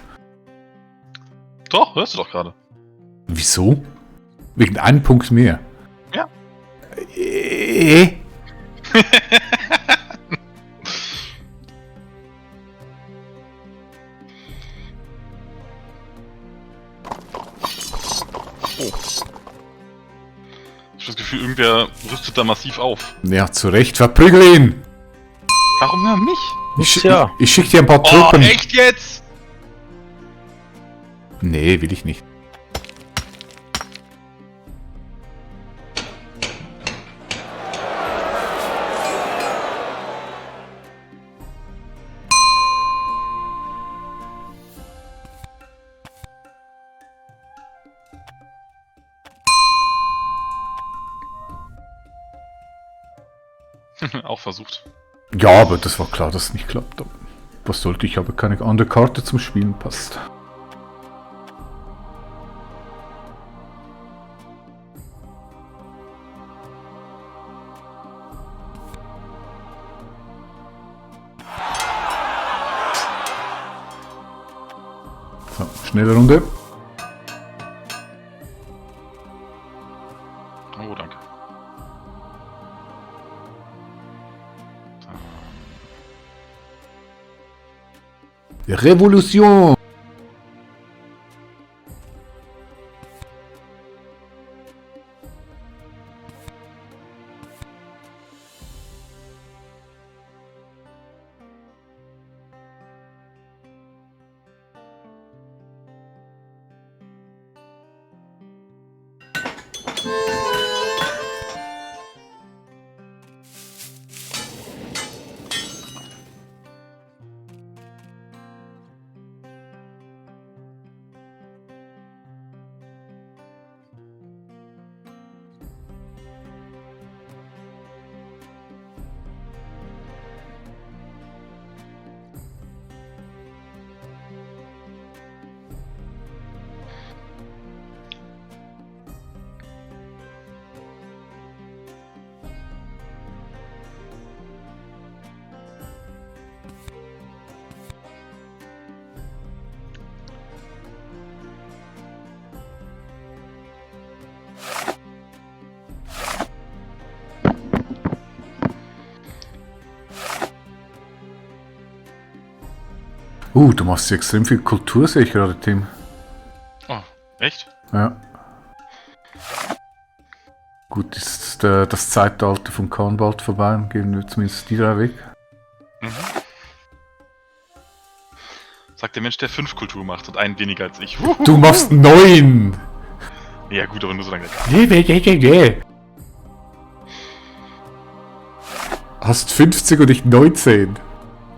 Doch, hörst du doch gerade. Wieso? Wegen einem Punkt mehr. Ja. Ich habe das Gefühl, irgendwer rüstet da massiv auf. Ja, zu Recht. Verprügel ihn! Warum ja mich? Ich schick dir ein paar Oh, Truppen. echt jetzt? Nee, will ich nicht. Auch versucht. Ja, aber das war klar, dass es nicht klappt. Was sollte ich? Habe keine andere Karte zum Spielen, passt. So, schnelle Runde. Oh, danke. Revolution! Du machst hier extrem viel Kultur, sehe ich gerade, Tim. Oh, echt? Ja. Gut, ist das Zeitalter von Korn bald vorbei und gehen wir zumindest die 3 weg. Mhm. Sagt der Mensch, der 5 Kultur macht und einen weniger als ich. Du machst 9! Ja gut, aber nur so lange. Hast 50 und ich 19.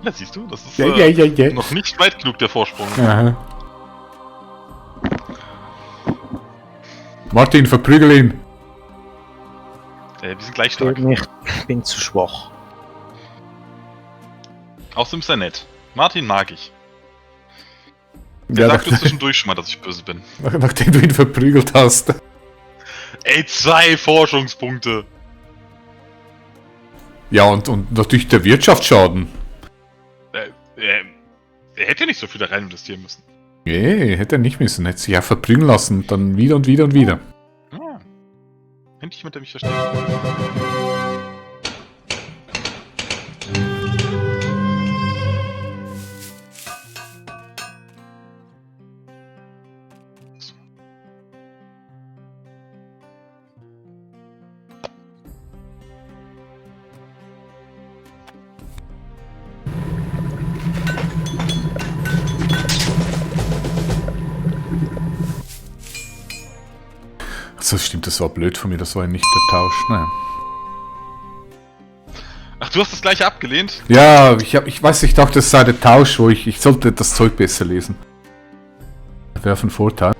Ja, siehst du, das ist Ja. noch nicht weit genug der Vorsprung. Aha. Martin, verprügel ihn! Wir sind gleich Geht stark. nicht. Ich bin zu schwach. Außerdem ist er nett. Martin mag ich. Der sagt mir zwischendurch schon mal, dass ich böse bin. Nachdem du ihn verprügelt hast. Ey, 2 Forschungspunkte! Ja, und natürlich der Wirtschaftsschaden. Er hätte ja nicht so viel da rein investieren müssen. Nee, hätte er nicht müssen. Hätte sich ja verprügeln lassen. Und dann wieder und wieder und wieder. Ah. Endlich jemand, der mich versteht. So, stimmt, das war blöd von mir. Das war ja nicht der Tausch. Naja. Ach, du hast das gleiche abgelehnt? Ja, ich weiß, ich dachte, es sei der Tausch, wo ich sollte das Zeug besser lesen. Wäre von Vorteil.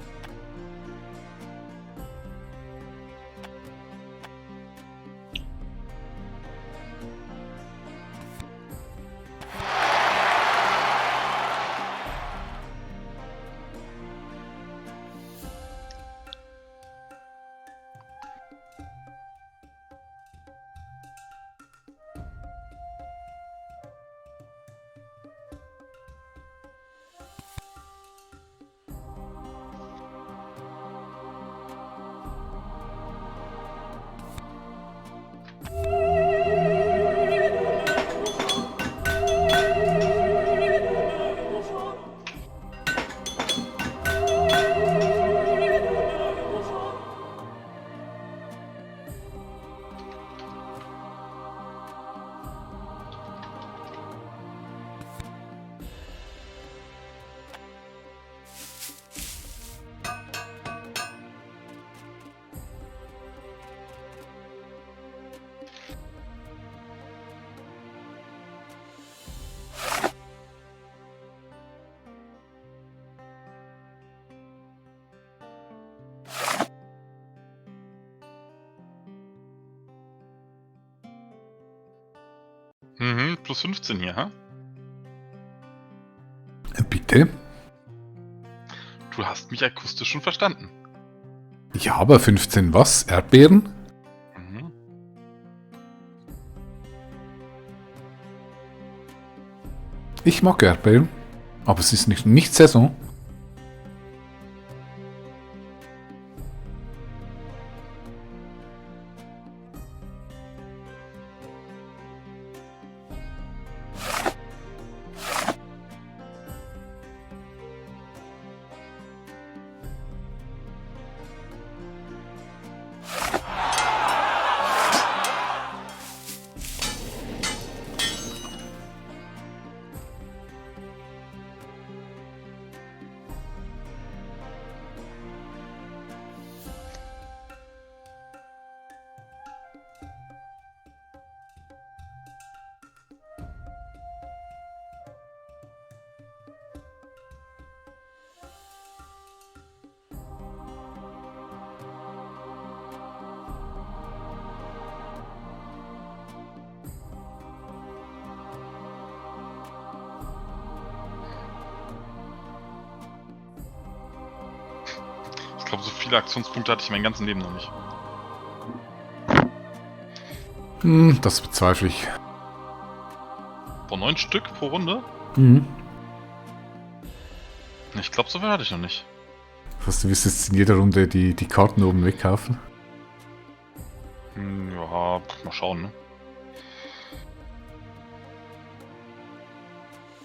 Mhm, plus 15 hier, ha? Bitte? Du hast mich akustisch schon verstanden. Ja, aber 15 was? Erdbeeren? Mhm. Ich mag Erdbeeren. Aber es ist nicht Saison. Ich glaube, so viele Aktionspunkte hatte ich mein ganzes Leben noch nicht. Das bezweifle ich. Boah, 9 Stück pro Runde? Mhm. Ich glaube, so viel hatte ich noch nicht. Was, du wirst jetzt in jeder Runde die Karten oben wegkaufen? Ja, mal schauen, ne?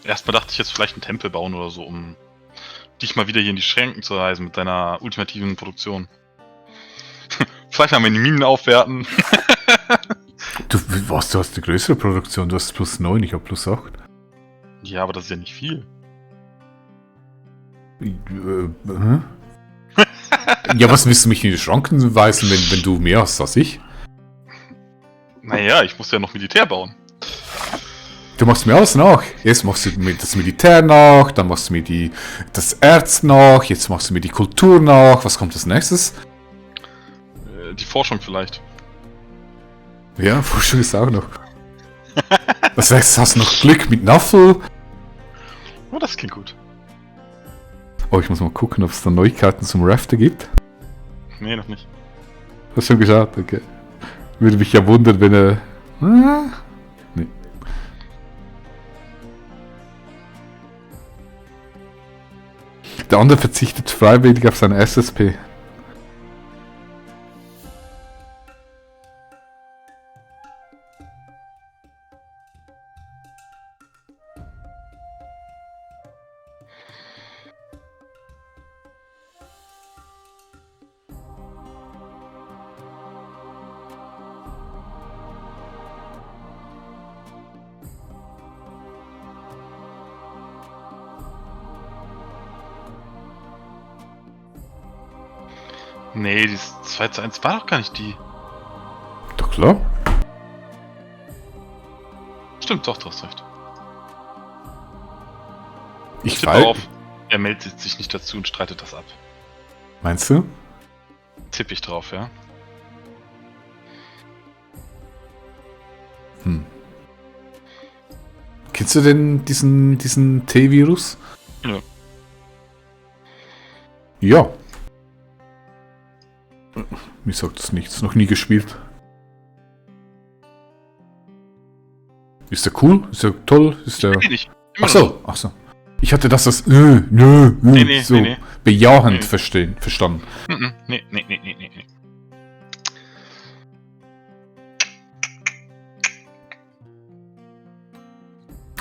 Erstmal dachte ich jetzt vielleicht einen Tempel bauen oder so, um dich mal wieder hier in die Schränken zu reisen mit deiner ultimativen Produktion. Vielleicht mal die Minen aufwerten. Du hast eine größere Produktion, du hast +9, ich habe +8. Ja, aber das ist ja nicht viel. Hä? Ja, was willst du mich in die Schranken weisen, wenn du mehr hast als ich? Naja, ich muss ja noch Militär bauen. Du machst mir alles nach. Jetzt machst du mir das Militär nach, dann machst du mir das Erz nach, jetzt machst du mir die Kultur nach. Was kommt als nächstes? Die Forschung vielleicht. Ja, Forschung ist auch noch. Das heißt, hast du noch Glück mit Naffel. Oh, das klingt gut. Oh, ich muss mal gucken, ob es da Neuigkeiten zum Rafter gibt. Nee, noch nicht. Hast du schon geschaut? Okay. Würde mich ja wundern, wenn er... Nee. Der andere verzichtet freiwillig auf seine SSP. Nee, die 2:1 war doch gar nicht die. Doch klar. Stimmt, doch, du hast recht. Ich Tipp weiß. auf, er meldet sich nicht dazu und streitet das ab. Meinst du? Tipp ich drauf, ja. Kennst du denn diesen T-Virus? Ja. Ja. Mir sagt das nichts. Noch nie gespielt. Ist der cool? Ist der toll? Ist der... Nee, nicht. Ach so. Ich hatte das als Nee, so nee. bejahend Nee. verstanden. Nee.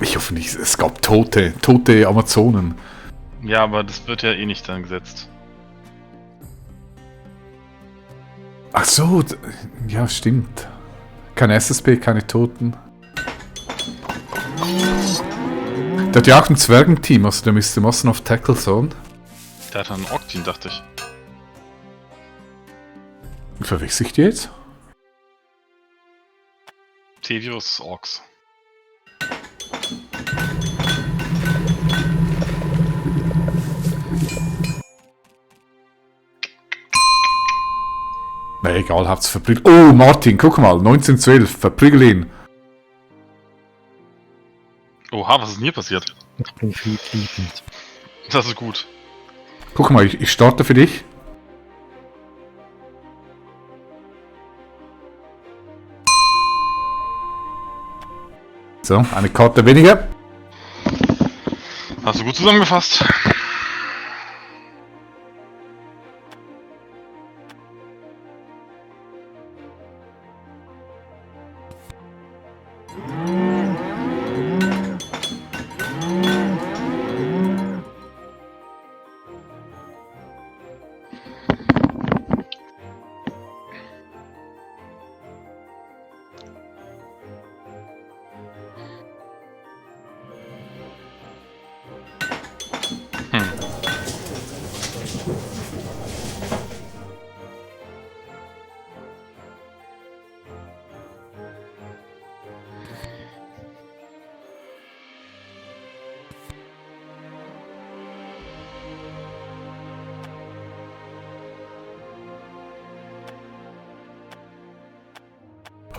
Ich hoffe nicht, es gab tote Amazonen. Ja, aber das wird ja eh nicht dann gesetzt. Ach so, ja, stimmt. Keine SSP, keine Toten. Der hat ja auch ein Zwergenteam, also der müsste Massen auf Tackle sein. Der hat einen Octin, dachte ich. Verwechsel ich die jetzt? T-Virus Orks. Na egal, habt's verprügelt. Oh, Martin, guck mal, 1912, verprügel ihn. Oha, was ist denn hier passiert? Ich bin viel liebend. Das ist gut. Guck mal, ich starte für dich. So, eine Karte weniger. Hast du gut zusammengefasst?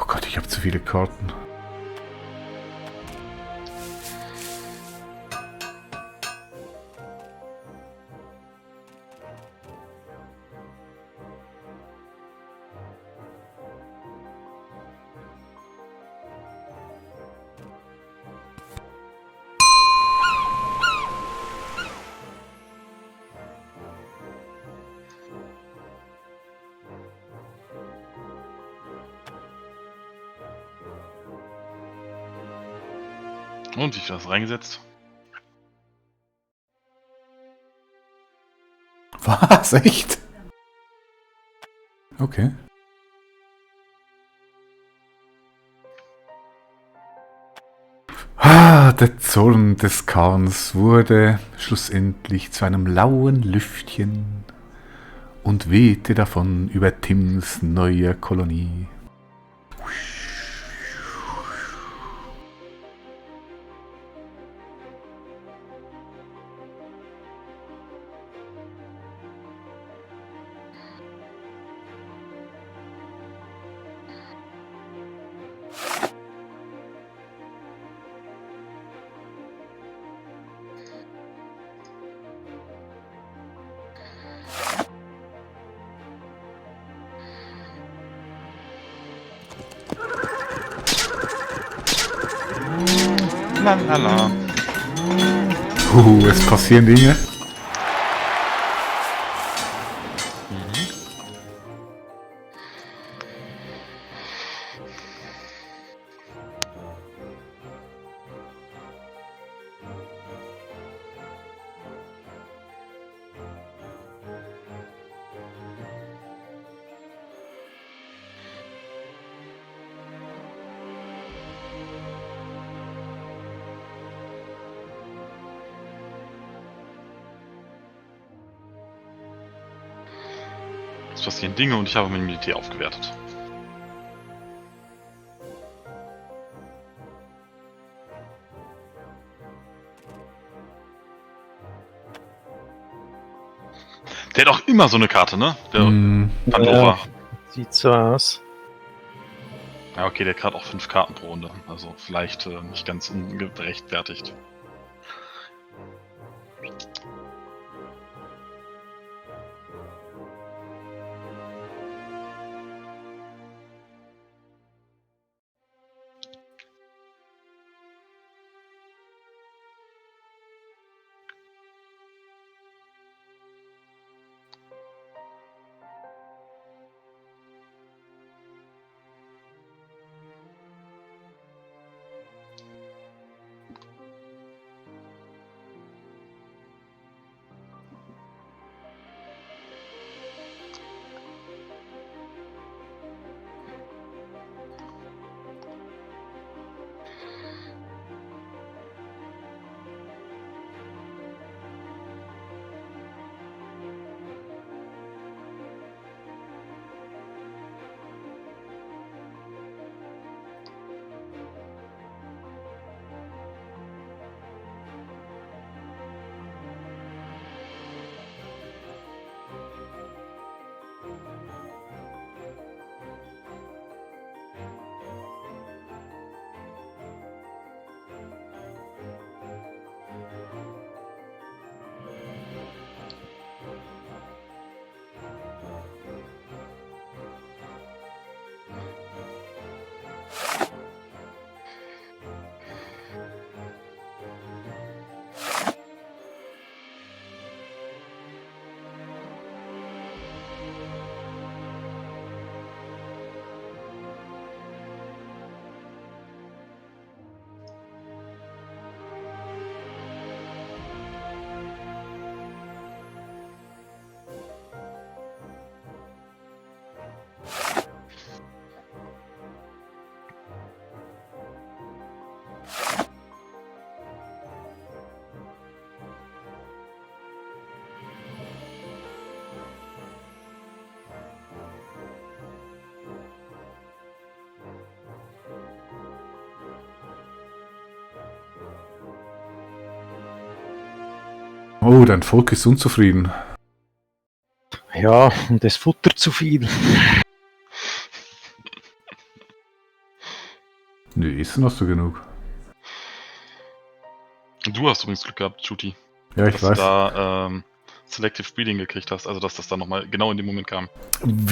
Oh Gott, ich habe zu viele Karten. Und wie viel hast du reingesetzt? Was? Echt? Okay. Der Zorn des Khans wurde schlussendlich zu einem lauen Lüftchen und wehte davon über Tims neue Kolonie. Lalala. Es passieren Dinge. Es passieren Dinge und ich habe mein Militär aufgewertet. Der hat auch immer so eine Karte, ne? Der Pandora. Sieht so aus. Ja, okay, der hat gerade auch 5 Karten pro Runde. Also vielleicht nicht ganz ungerechtfertigt. Oh, dein Volk ist unzufrieden. Ja, und das Futter zu viel. Nö, Essen hast du genug. Du hast übrigens Glück gehabt, Chuti. Ja, ich dass weiß. du da Selective Breeding gekriegt hast, also dass das dann nochmal genau in dem Moment kam.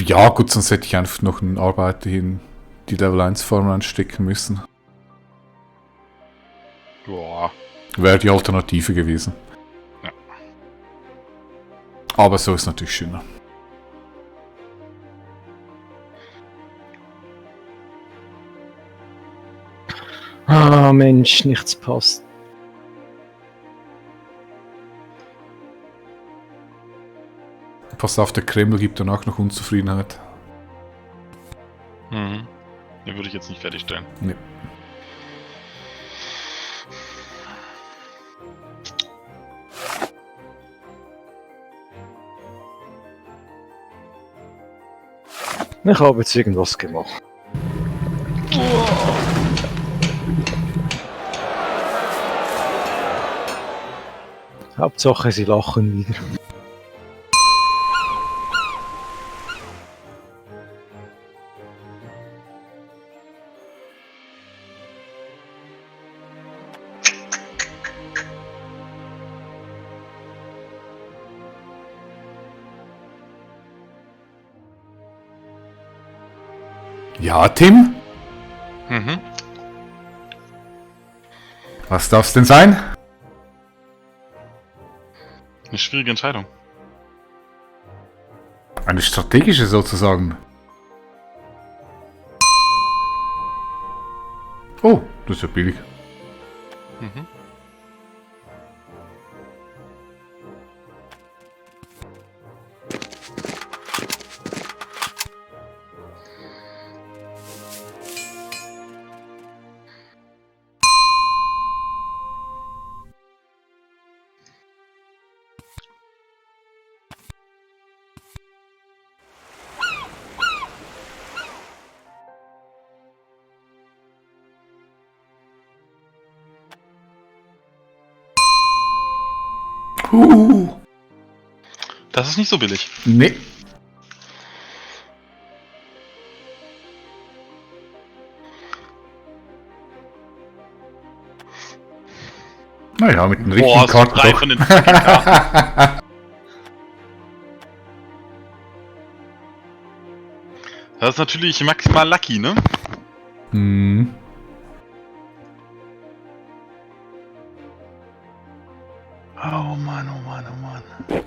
Ja, gut, sonst hätte ich einfach noch einen Arbeiter in die Level 1 Farm reinstecken müssen. Boah. Wäre die Alternative gewesen. Ja. Aber so ist natürlich schöner. Ah, Mensch, nichts passt. Pass auf, der Kreml gibt danach noch Unzufriedenheit. Mhm. Den würde ich jetzt nicht fertigstellen. Nee. Ich habe jetzt irgendwas gemacht. Hauptsache, sie lachen wieder. Ja, Tim? Mhm. Was darf's denn sein? Eine schwierige Entscheidung. Eine strategische sozusagen. Oh, das ist ja billig. Mhm. Das ist nicht so billig. Nee. Naja, mit den richtigen Boah, so Karten 3 doch. von den fucking Karten. Das ist natürlich maximal lucky, ne? Hm. Oh Mann, oh Mann, oh Mann.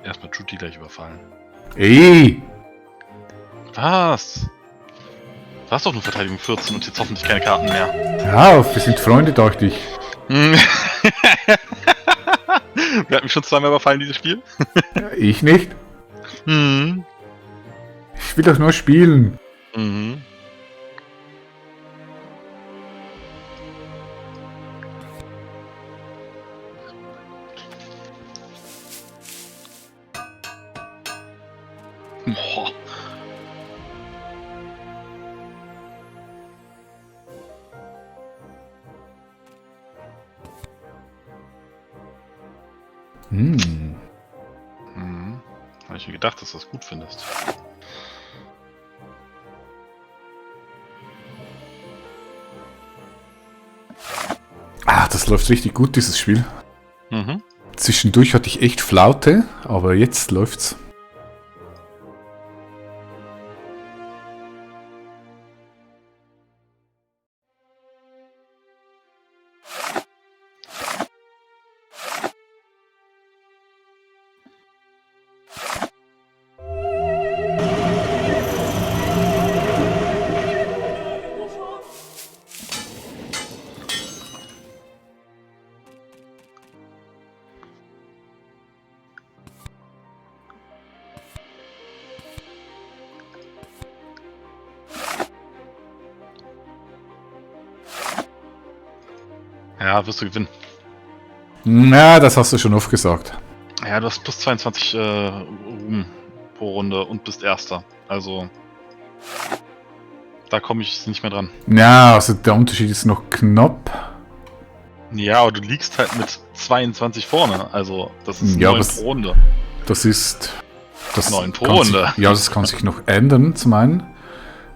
Erstmal Judy gleich überfallen. Ey! Was? Du hast doch nur Verteidigung 14 und jetzt hoffentlich keine Karten mehr. Ja, wir sind Freunde, dachte ich. Hm. Wer hat mich schon zweimal überfallen, dieses Spiel? Ich nicht. Mhm. Ich will doch nur spielen. Mhm. Boah. Hm. Mhm. Habe ich mir gedacht, dass du das gut findest. Ah, das läuft richtig gut, dieses Spiel. Mhm. Zwischendurch hatte ich echt Flaute, aber jetzt läuft's. Ja, wirst du gewinnen. Na, das hast du schon oft gesagt. Ja, du hast plus 22 Ruhm pro Runde und bist Erster. Also, da komme ich nicht mehr dran. Ja, also der Unterschied ist noch knapp. Ja, aber du liegst halt mit 22 vorne. Also, das ist Ja, 9 was- pro Runde. Das ist... Das 9 pro kann sich- Runde. Ja, das kann sich noch ändern, zum einen.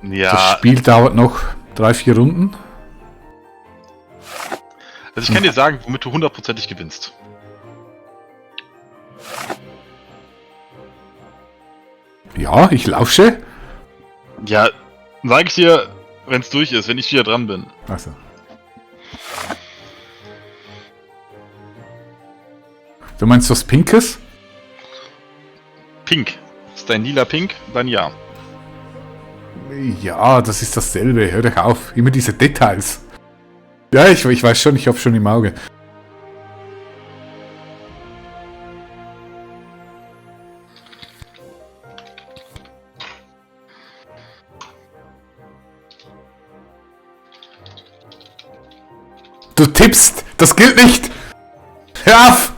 Das Ja, Spiel dauert noch 3-4 Runden. also ich kann dir sagen, womit du hundertprozentig gewinnst. Ja, ich lausche. Ja, sag ich dir, wenn es durch ist, wenn ich wieder dran bin. Also. Du meinst was Pinkes? Pink. Ist dein lila Pink? Dann ja. Ja, das ist dasselbe. Hör doch auf. Immer diese Details. Ja, ich weiß schon, ich hab's schon im Auge. Du tippst! Das gilt nicht! Hör auf!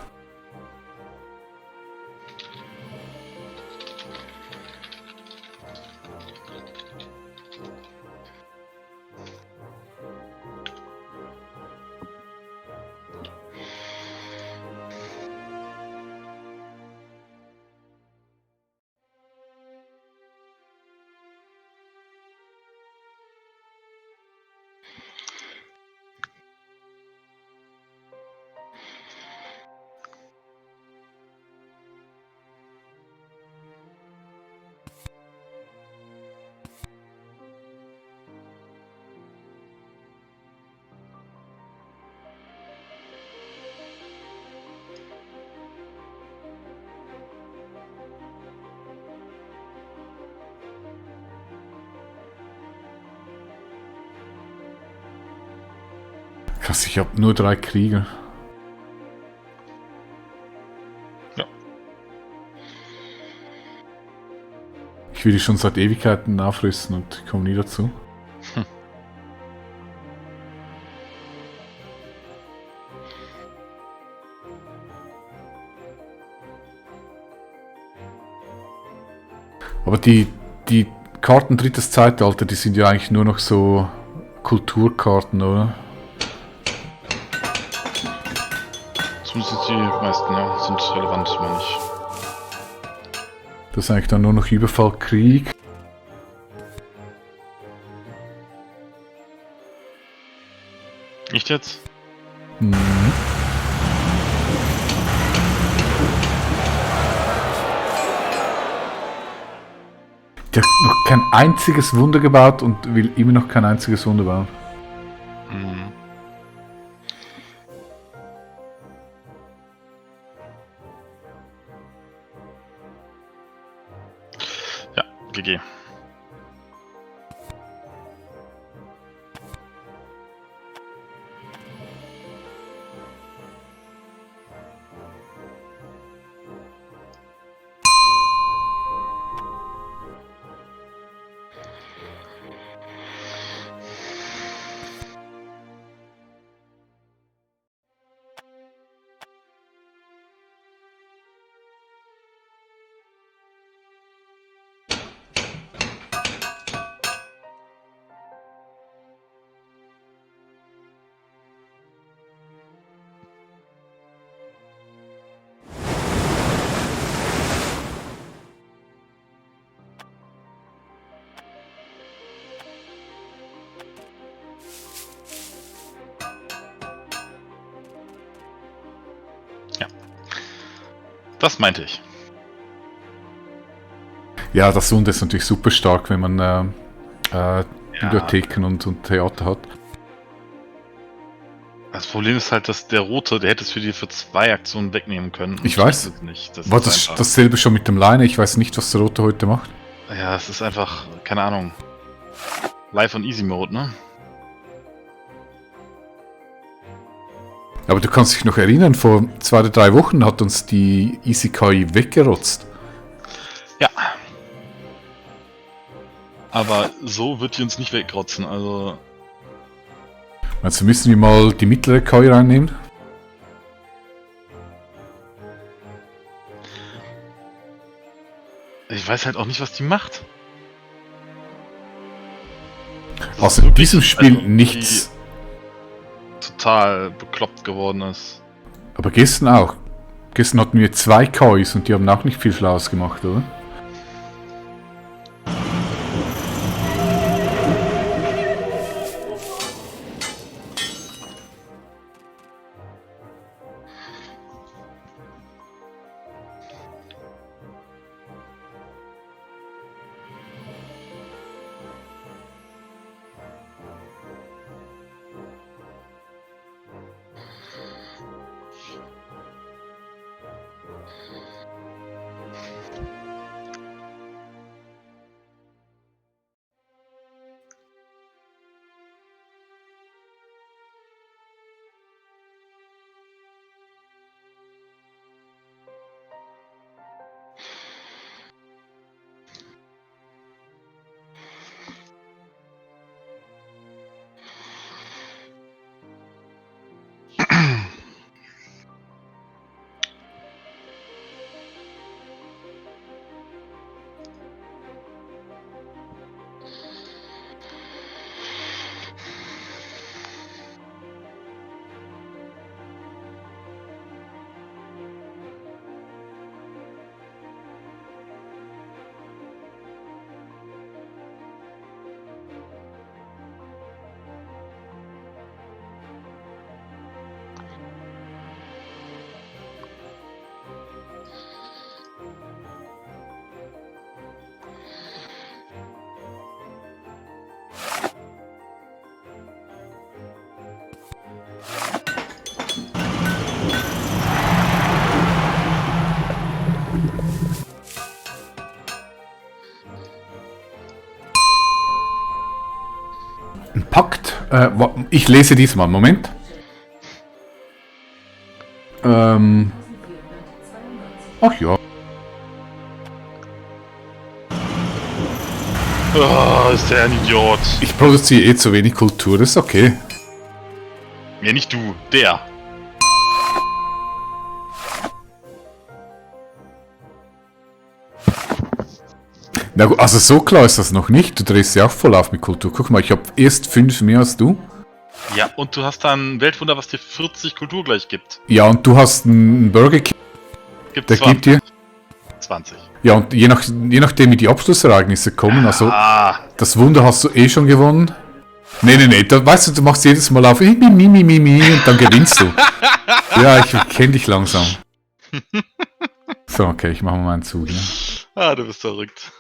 Krass, ich hab nur 3 Krieger. Ja. Ich will die schon seit Ewigkeiten aufrüsten und komme nie dazu. Aber die Karten drittes Zeitalter, die sind ja eigentlich nur noch so Kulturkarten, oder? Zumindest die meisten, ja, sind relevant, meine ich. Das ist eigentlich dann nur noch Überfallkrieg. Nicht jetzt? Mhm. Der hat noch kein einziges Wunder gebaut und will immer noch kein einziges Wunder bauen. Mhm. Ja, GG. Das meinte ich. Ja, das Wunder ist natürlich super stark, wenn man Bibliotheken und Theater hat. Das Problem ist halt, dass der Rote, der hätte es für 2 Aktionen wegnehmen können. Ich weiß. Das nicht. War ist das einfach- dasselbe schon mit dem Leine? Ich weiß nicht, was der Rote heute macht. Ja, es ist einfach, keine Ahnung. Live und Easy Mode, ne? Aber du kannst dich noch erinnern, vor 2 oder 3 Wochen hat uns die Easy KI weggerotzt. Ja. Aber so wird die uns nicht wegrotzen, also. Also müssen wir mal die mittlere KI reinnehmen? Ich weiß halt auch nicht, was die macht. Das Also ist in wirklich- diesem Spiel also, nichts. Die total bekloppt geworden ist. Aber gestern auch. Gestern hatten wir 2 KIs und die haben auch nicht viel Schlaues gemacht, oder? Ein Pakt. Ich lese diesmal. Moment. Ach ja. Oh, ist der ein Idiot. Ich produziere eh zu wenig Kultur, das ist okay. Ja, nicht du, der. Na gut, also so klar ist das noch nicht. Du drehst ja auch voll auf mit Kultur. Guck mal, ich habe erst 5 mehr als du. Ja, und du hast da ein Weltwunder, was dir 40 Kultur gleich gibt. Ja, und du hast einen Burger King, Gibt der 20. gibt dir. 20. Ja, und je nachdem, wie die Abschlussereignisse kommen, also das Wunder hast du eh schon gewonnen. Nee, da, weißt du, du machst jedes Mal auf und dann gewinnst du. Ja, ich kenne dich langsam. So, okay, ich mache mal meinen Zug. Ne? Ah, du bist verrückt.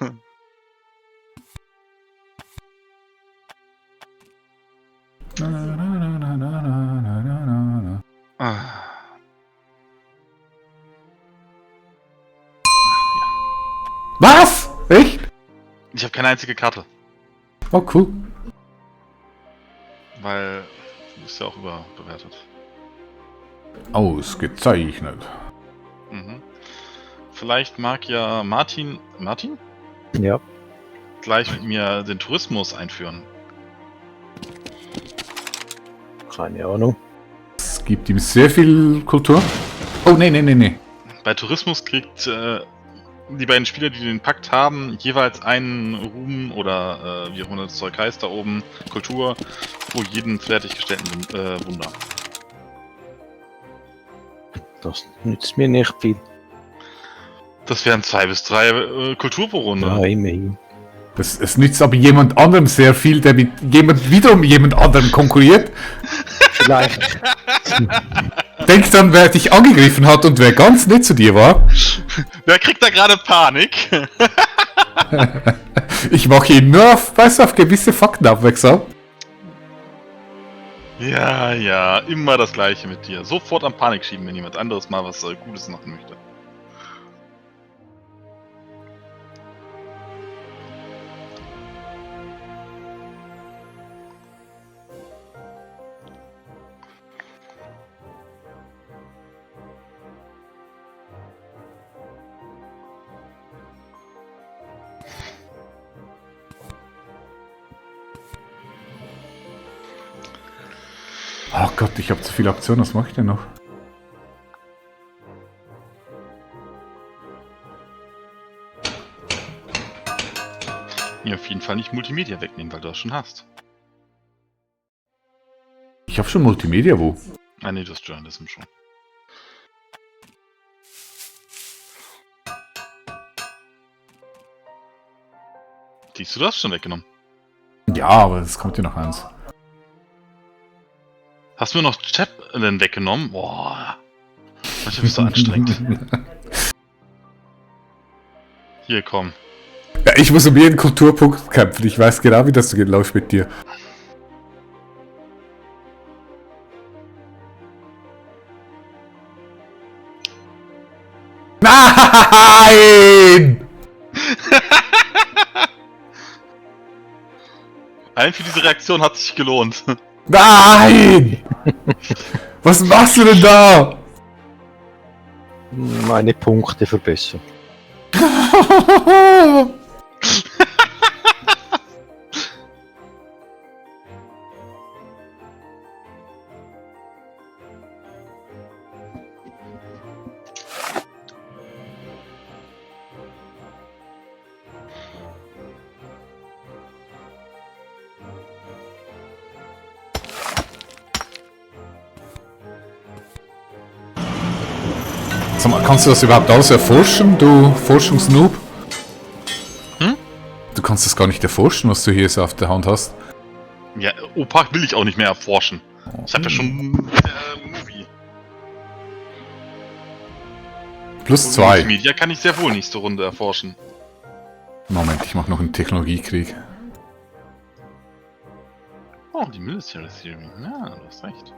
Ah. Was? Echt? Ich habe keine einzige Karte, Oh, cool. weil du bist ja auch überbewertet. Ausgezeichnet. Mhm. Vielleicht mag ja Martin Ja. gleich mit mir den Tourismus einführen. Keine Ahnung. Es gibt ihm sehr viel Kultur. Oh, nee. Bei Tourismus kriegt die beiden Spieler, die den Pakt haben, jeweils einen Ruhm oder wie auch immer das Zeug heißt da oben, Kultur, pro jeden fertiggestellten Wunder. Das nützt mir nicht viel. Das wären 2 bis 3 Kultur pro Runde. Ja, immerhin. Es nützt aber jemand anderem sehr viel, der mit wiederum jemand anderem konkurriert. Vielleicht. Denk dann, wer dich angegriffen hat und wer ganz nett zu dir war. Wer kriegt da gerade Panik? Ich mache ihn nur auf gewisse Fakten aufmerksam. Ja, immer das gleiche mit dir. Sofort am Panik schieben, wenn jemand anderes mal was Gutes machen möchte. Oh Gott, ich habe zu viele Aktionen, was mache ich denn noch? Ja, auf jeden Fall nicht Multimedia wegnehmen, weil du das schon hast. Ich habe schon Multimedia, wo? Ah ne, das Journalism schon. Siehst du das schon weggenommen? Ja, aber es kommt ja noch eins. Hast du mir noch Chat denn weggenommen? Boah. Manchmal bist du anstrengend. Hier, komm. Ja, ich muss um jeden Kulturpunkt kämpfen. Ich weiß genau, wie das so geht, läuft mit dir. Nein! Allein für diese Reaktion hat sich gelohnt. Nein! Was machst du denn da? Meine Punkte verbessern. Sag mal, kannst du das überhaupt alles erforschen, du Forschungsnoob? Hm? Du kannst das gar nicht erforschen, was du hier so auf der Hand hast. Ja, Opak will ich auch nicht mehr erforschen. Ich habe ja schon Movie. Plus 2. Media kann ich sehr wohl nächste Runde erforschen. Moment, ich mache noch einen Technologiekrieg. Oh, die Military Theory. Ja, du hast recht.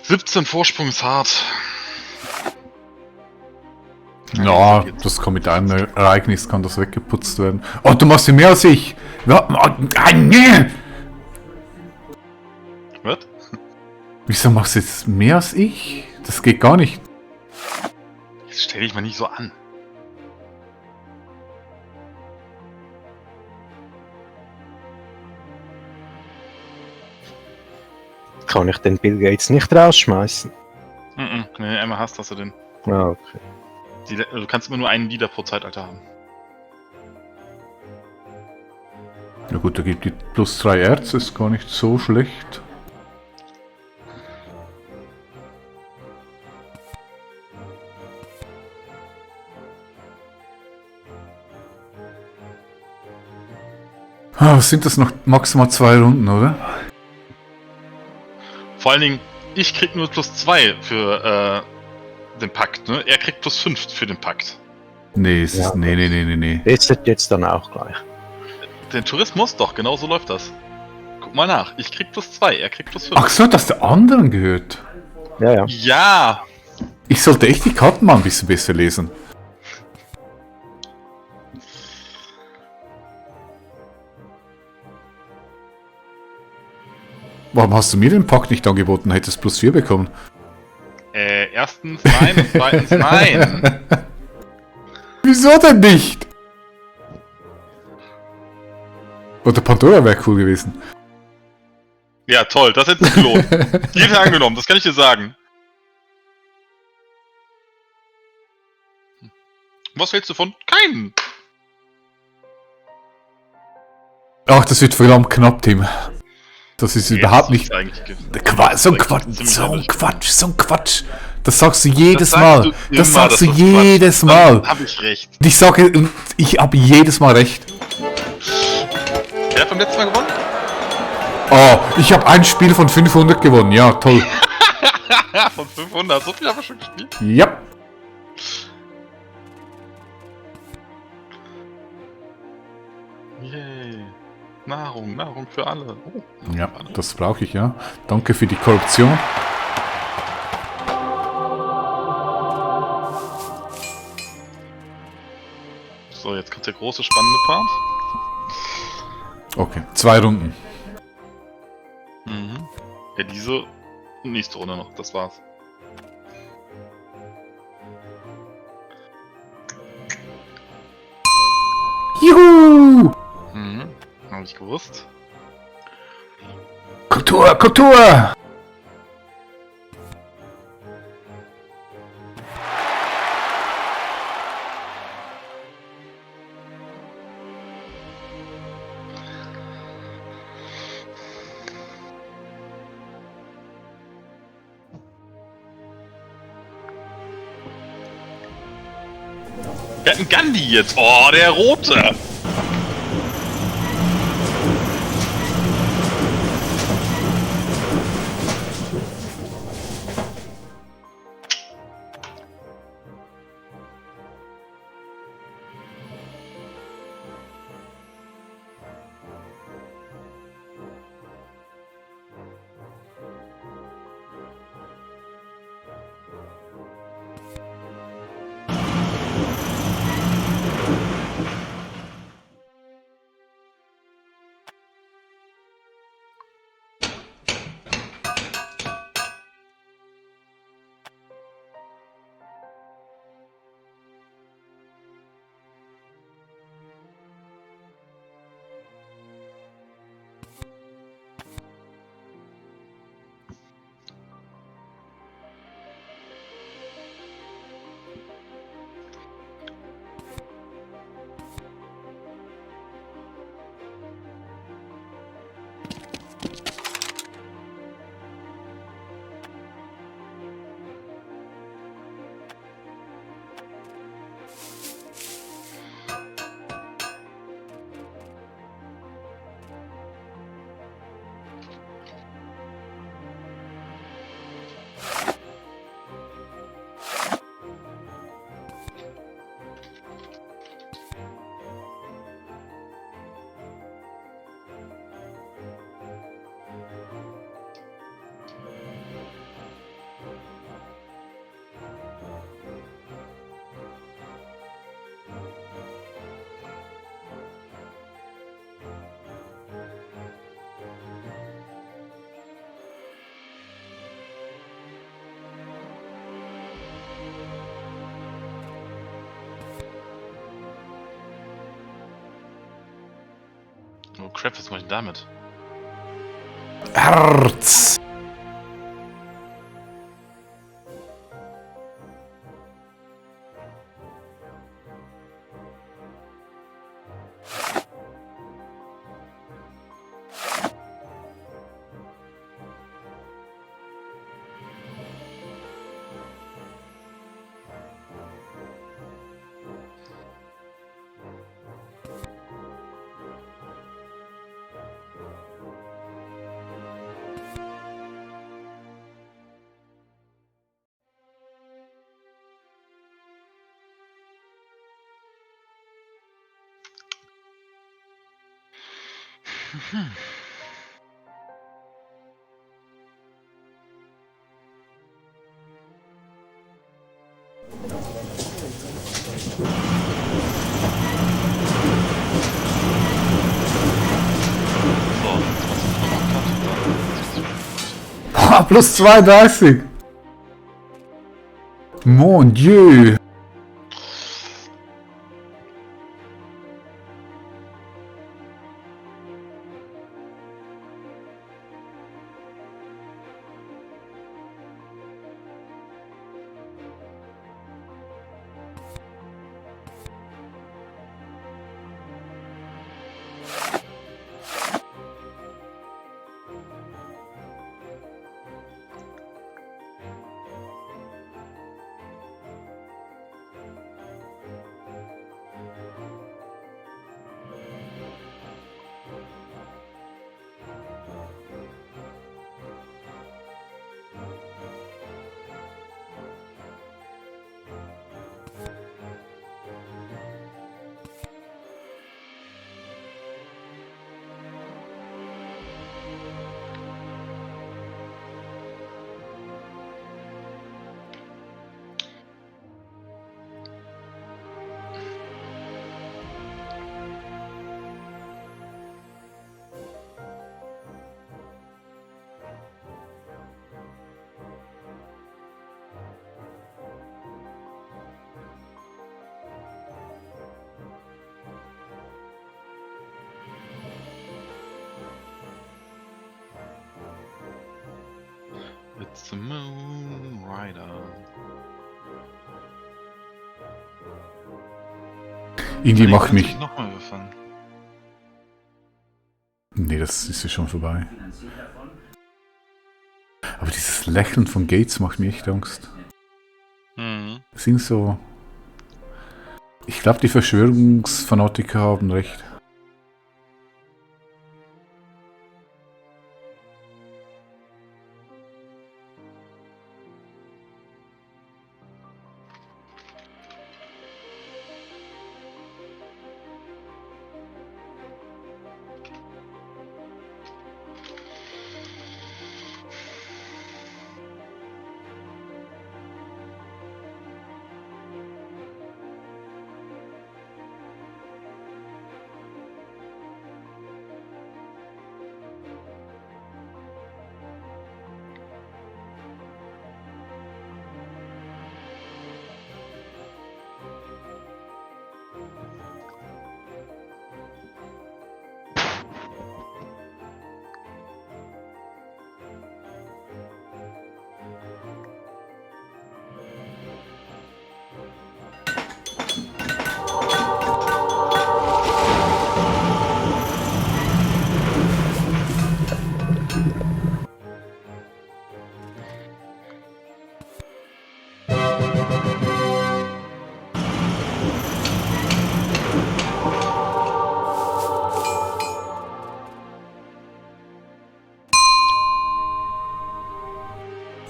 17 Vorsprung ist hart. Ja, das kann mit einem Ereignis kann das weggeputzt werden. Oh, du machst ja mehr als ich! Ja, nee. Was? Wieso machst du jetzt mehr als ich? Das geht gar nicht. Jetzt stell dich mal nicht so an. Kann ich den Bill Gates nicht rausschmeißen? Wenn du einmal hast du den. Ah, okay. Du kannst immer nur einen Leader pro Zeitalter haben. Ja gut, da gibt die plus 3 Erz, ist gar nicht so schlecht. Was sind das noch maximal 2 Runden, oder? Vor allen Dingen, ich krieg nur plus 2 für den Pakt, ne? Er kriegt plus 5 für den Pakt. Nee, es Ja. ist, nee. Das wird jetzt dann auch gleich. Den Tourismus doch, genau so läuft das. Guck mal nach. Ich krieg plus 2, er kriegt plus 5. Ach so, das der anderen gehört. Ja, ja. Ja! Ich sollte echt die Karten mal ein bisschen besser lesen. Warum hast du mir den Pakt nicht angeboten? Hättest plus 4 bekommen. Erstens nein und zweitens nein. Wieso denn nicht? Oder Pandora wäre cool gewesen. Ja, toll, das hätte sich gelohnt. Die hätte er angenommen, das kann ich dir sagen. Was hältst du von? Keinen! Ach, das wird verdammt knapp, Tim. Das ist überhaupt nicht... So ein Quatsch. Das sagst du jedes Mal. Das sagst du jedes Mal. Hab ich recht. Ich sage, ich habe jedes Mal recht. Wer hat beim letzten Mal gewonnen? Oh, ich habe ein Spiel von 500 gewonnen. Ja, toll. Von 500, so viel haben wir schon gespielt. Ja. Yay. Nahrung für alle. Oh. Ja, das brauche ich, ja. Danke für die Korruption. So, jetzt kommt der große spannende Part. Okay, 2 Runden. Mhm. Ja, diese und nächste Runde noch, das war's. Juhu! Mhm. Hab ich gewusst. Kultur! Wir hatten Gandhi jetzt. Oh, der Rote. Oh crap, was mache ich denn damit? Herz! So, was ist noch Ah, plus 32! Mon Dieu! It's the Moon Rider. Irgendwie macht mich... Nochmal gefangen. Nee, das ist ja schon vorbei. Aber dieses Lächeln von Gates macht mir echt Angst. Mhm. Sind so... Ich glaube, die Verschwörungsfanatiker haben recht.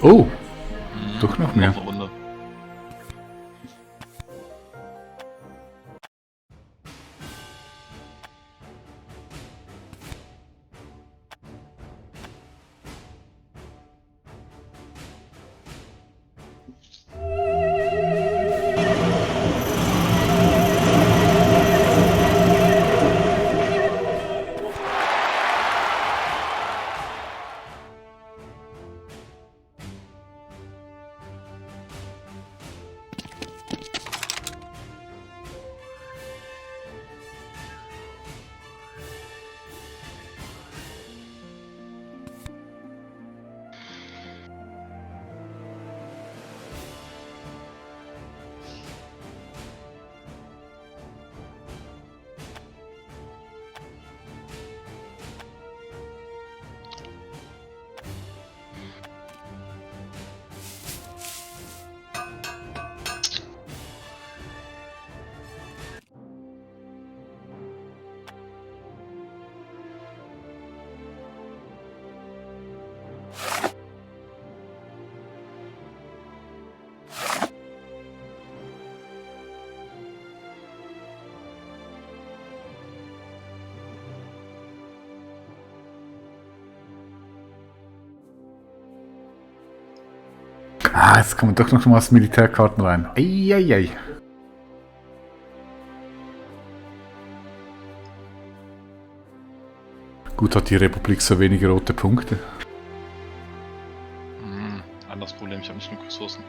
Oh, doch noch mehr. Noch eine Runde. Ah, jetzt kommen doch noch mal Militärkarten rein. Eieiei. Gut, hat die Republik so wenige rote Punkte. Anderes Problem, ich habe nicht genug Ressourcen.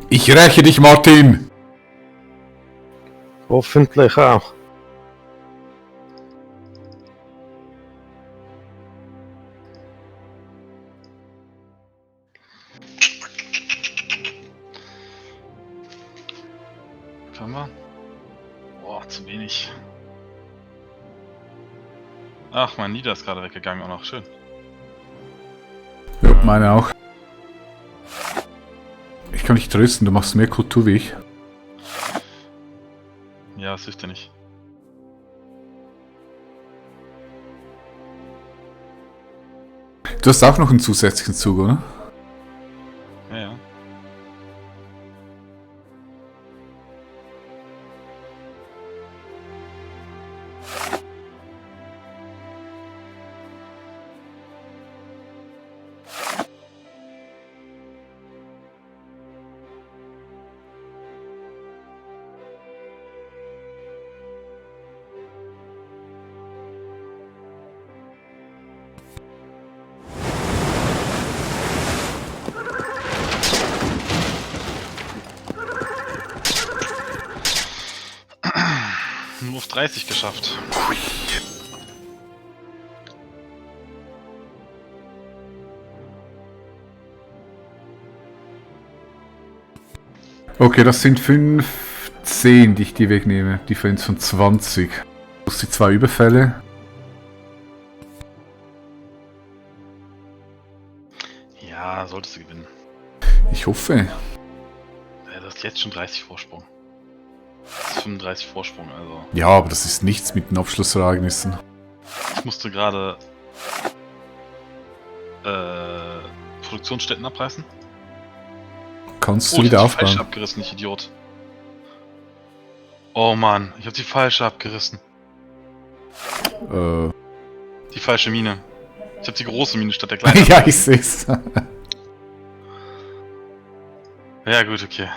Ich räche dich, Martin! Hoffentlich auch. Können wir? Boah, zu wenig. Ach, mein Nieder ist gerade weggegangen, auch noch schön. Ja, meine auch. Ich kann dich trösten, du machst mehr Kultur wie ich. Ja, das hilft ja nicht. Du hast auch noch einen zusätzlichen Zug, oder? Ja, ja. Nur auf 30 geschafft. Okay, das sind 15, die ich dir wegnehme. Differenz von 20. Plus die 2 Überfälle. Ja, solltest du gewinnen. Ich hoffe. Ja, du hast jetzt schon 30 Vorsprung. Das ist 35 Vorsprung, also. Ja, aber das ist nichts mit den Abschlussereignissen. Ich musste gerade Produktionsstätten abreißen. Kannst Oh, du ich wieder hab die falsche aufbauen. abgerissen, ich Idiot. Oh Mann, ich hab die falsche abgerissen. Die falsche Mine. Ich hab die große Mine statt der kleinen. Ja, ich seh's. Ja gut, okay.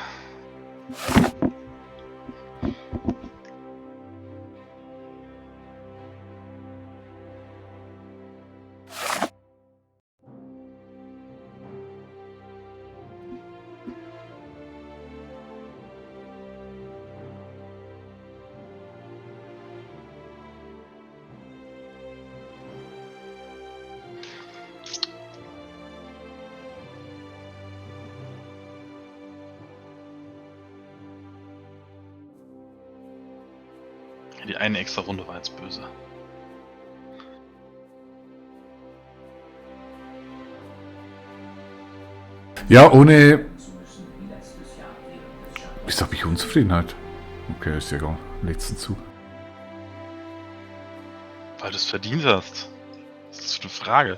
Die eine extra Runde war jetzt böse. Ja, ohne... Wieso habe ich Unzufriedenheit? Okay, ist ja egal. Letzten Zug. Weil du es verdient hast. Das ist eine Frage.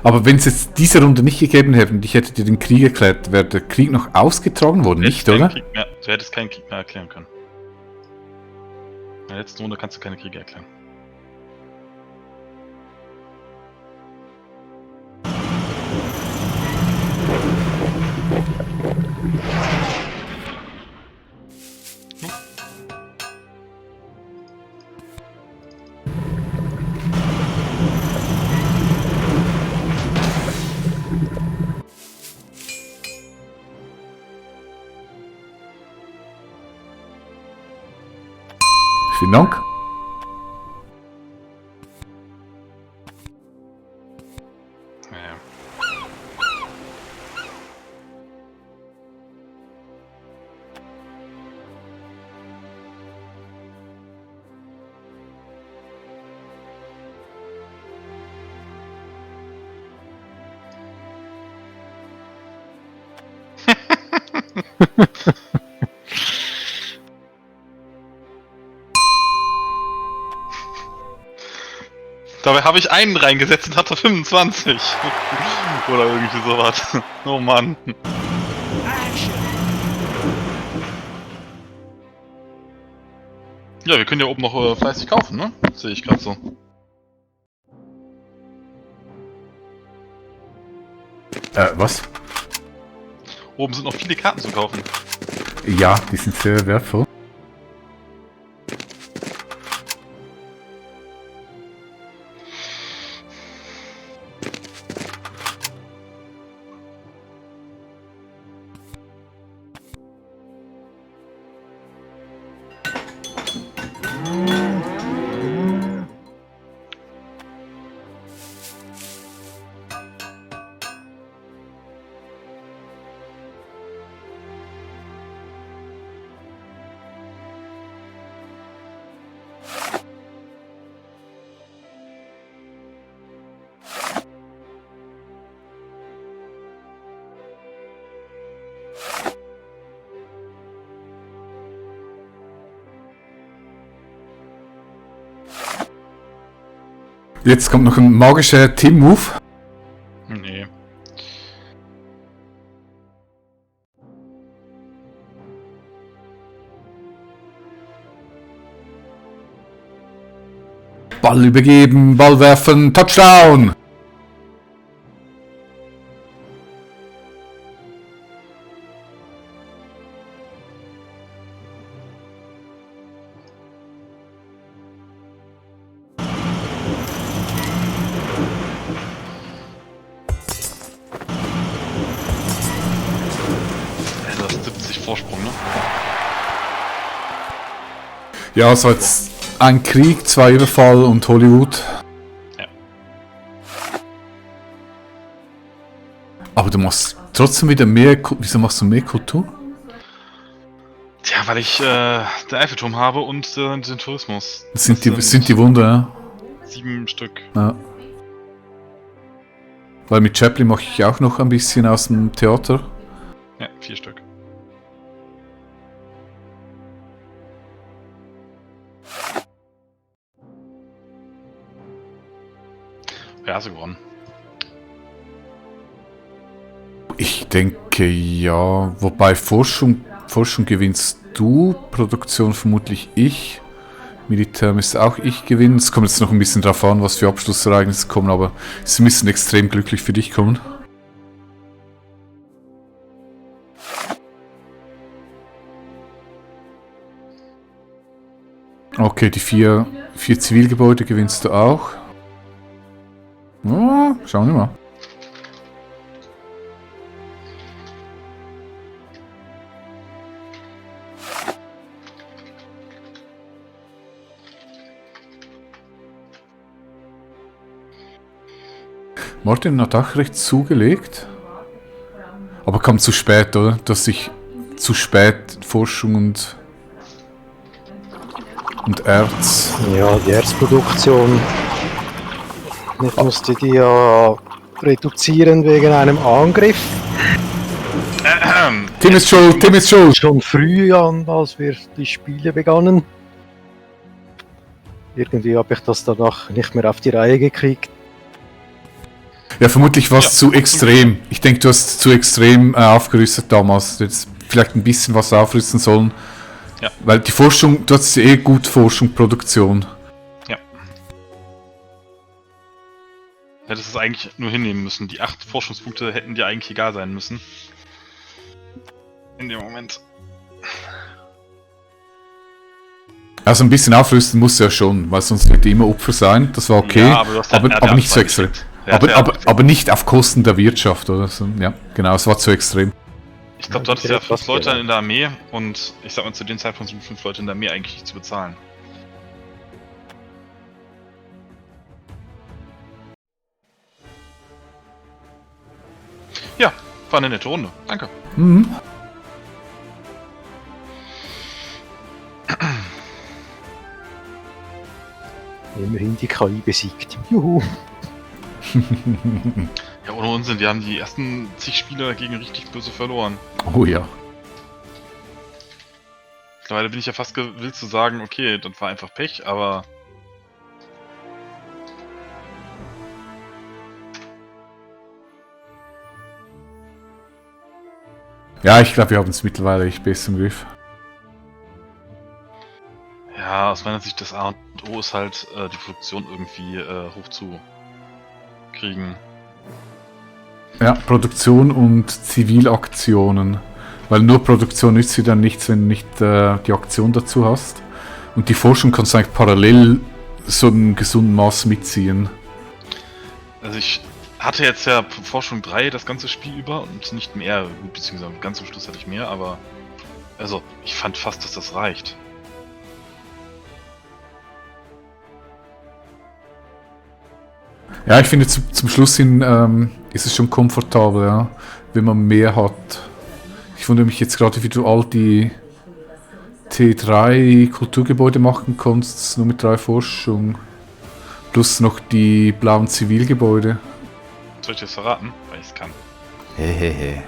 Aber wenn es jetzt diese Runde nicht gegeben hätte und ich hätte dir den Krieg erklärt, wäre der Krieg noch ausgetragen worden, nicht, oder? Du hättest keinen Krieg mehr erklären können. In der letzten Runde kannst du keine Kriege erklären. Vielen Dank. Ja. Dabei habe ich einen reingesetzt und hatte 25. Oder irgendwie sowas. Oh Mann. Ja, wir können ja oben noch fleißig kaufen, ne? Sehe ich gerade so. Was? Oben sind noch viele Karten zu kaufen. Ja, die sind sehr wertvoll. Jetzt kommt noch ein magischer Team-Move. Nee. Ball übergeben, Ball werfen, Touchdown! Du hast 70 Vorsprung, ne? Ja, es war jetzt ein Krieg, 2 Überfall und Hollywood. Ja. Aber du machst trotzdem wieder mehr. Wieso machst du mehr Kultur? Tja, weil ich den Eiffelturm habe und den Tourismus. Das sind die Wunder, ja. 7 Stück. Ja. Weil mit Chaplin mache ich auch noch ein bisschen aus dem Theater. Ja, 4 Stück. Ja, hast du gewonnen. Ich denke ja, wobei Forschung gewinnst du, Produktion vermutlich ich, Militär müsste auch ich gewinnen. Es kommt jetzt noch ein bisschen drauf an, was für Abschlussereignisse kommen, aber sie müssen extrem glücklich für dich kommen. Okay, die 4 Zivilgebäude gewinnst du auch. Oh, schauen wir mal. Martin hat auch recht zugelegt. Aber kam zu spät, oder? Dass ich zu spät Forschung und Erz. Ja, die Erzproduktion. Ich musste die ja reduzieren wegen einem Angriff. Tim ist schuld, Tim ist schuld! Schon früh an, als wir die Spiele begannen. Irgendwie habe ich das danach nicht mehr auf die Reihe gekriegt. Ja, vermutlich war es zu extrem. Ich denke, du hast zu extrem aufgerüstet damals. Du hättest vielleicht ein bisschen was aufrüsten sollen. Ja. Weil die Forschung, du hast eh gut Forschung, Produktion. Ja. Hättest es eigentlich nur hinnehmen müssen. Die 8 Forschungspunkte hätten dir eigentlich egal sein müssen. In dem Moment. Also ein bisschen aufrüsten musst du ja schon, weil sonst wird immer Opfer sein. Das war okay, Ja, aber du hast halt aber nicht so RDA2 extrem. gekriegt. Aber nicht auf Kosten der Wirtschaft oder so. Ja, genau, es war zu extrem. Ich glaube, du hattest ja 5 was Leute gelernt. in der Armee und ich sag mal, zu dem Zeitpunkt sind 5 Leute in der Armee eigentlich nicht zu bezahlen. Ja, war eine nette Runde. Danke. Mhm. Immerhin die KI besiegt. Juhu. Ja, ohne Unsinn, wir haben die ersten zig Spiele dagegen richtig böse verloren. Oh ja. Mittlerweile bin ich ja fast gewillt zu sagen, okay, das war einfach Pech, aber... Ja, ich glaube, wir haben es mittlerweile echt besser im Griff. Ja, Ja, aus meiner Sicht das A und O ist halt, die Produktion irgendwie hochzukriegen. Ja, Produktion und Zivilaktionen. Weil nur Produktion nützt dir dann nichts, wenn du nicht die Aktion dazu hast. Und die Forschung kannst du eigentlich parallel so einen gesunden Maß mitziehen. Also ich hatte jetzt ja Forschung 3 das ganze Spiel über und nicht mehr, gut, beziehungsweise ganz zum Schluss hatte ich mehr, aber also ich fand fast, dass das reicht. Ja, ich finde zum Schluss hin ist es schon komfortabel, ja, wenn man mehr hat. Ich wundere mich jetzt gerade, wie du all die T3 Kulturgebäude machen kannst, nur mit 3 Forschung. Plus noch die blauen Zivilgebäude. Soll ich das verraten? Weil ich es kann. Hehehe.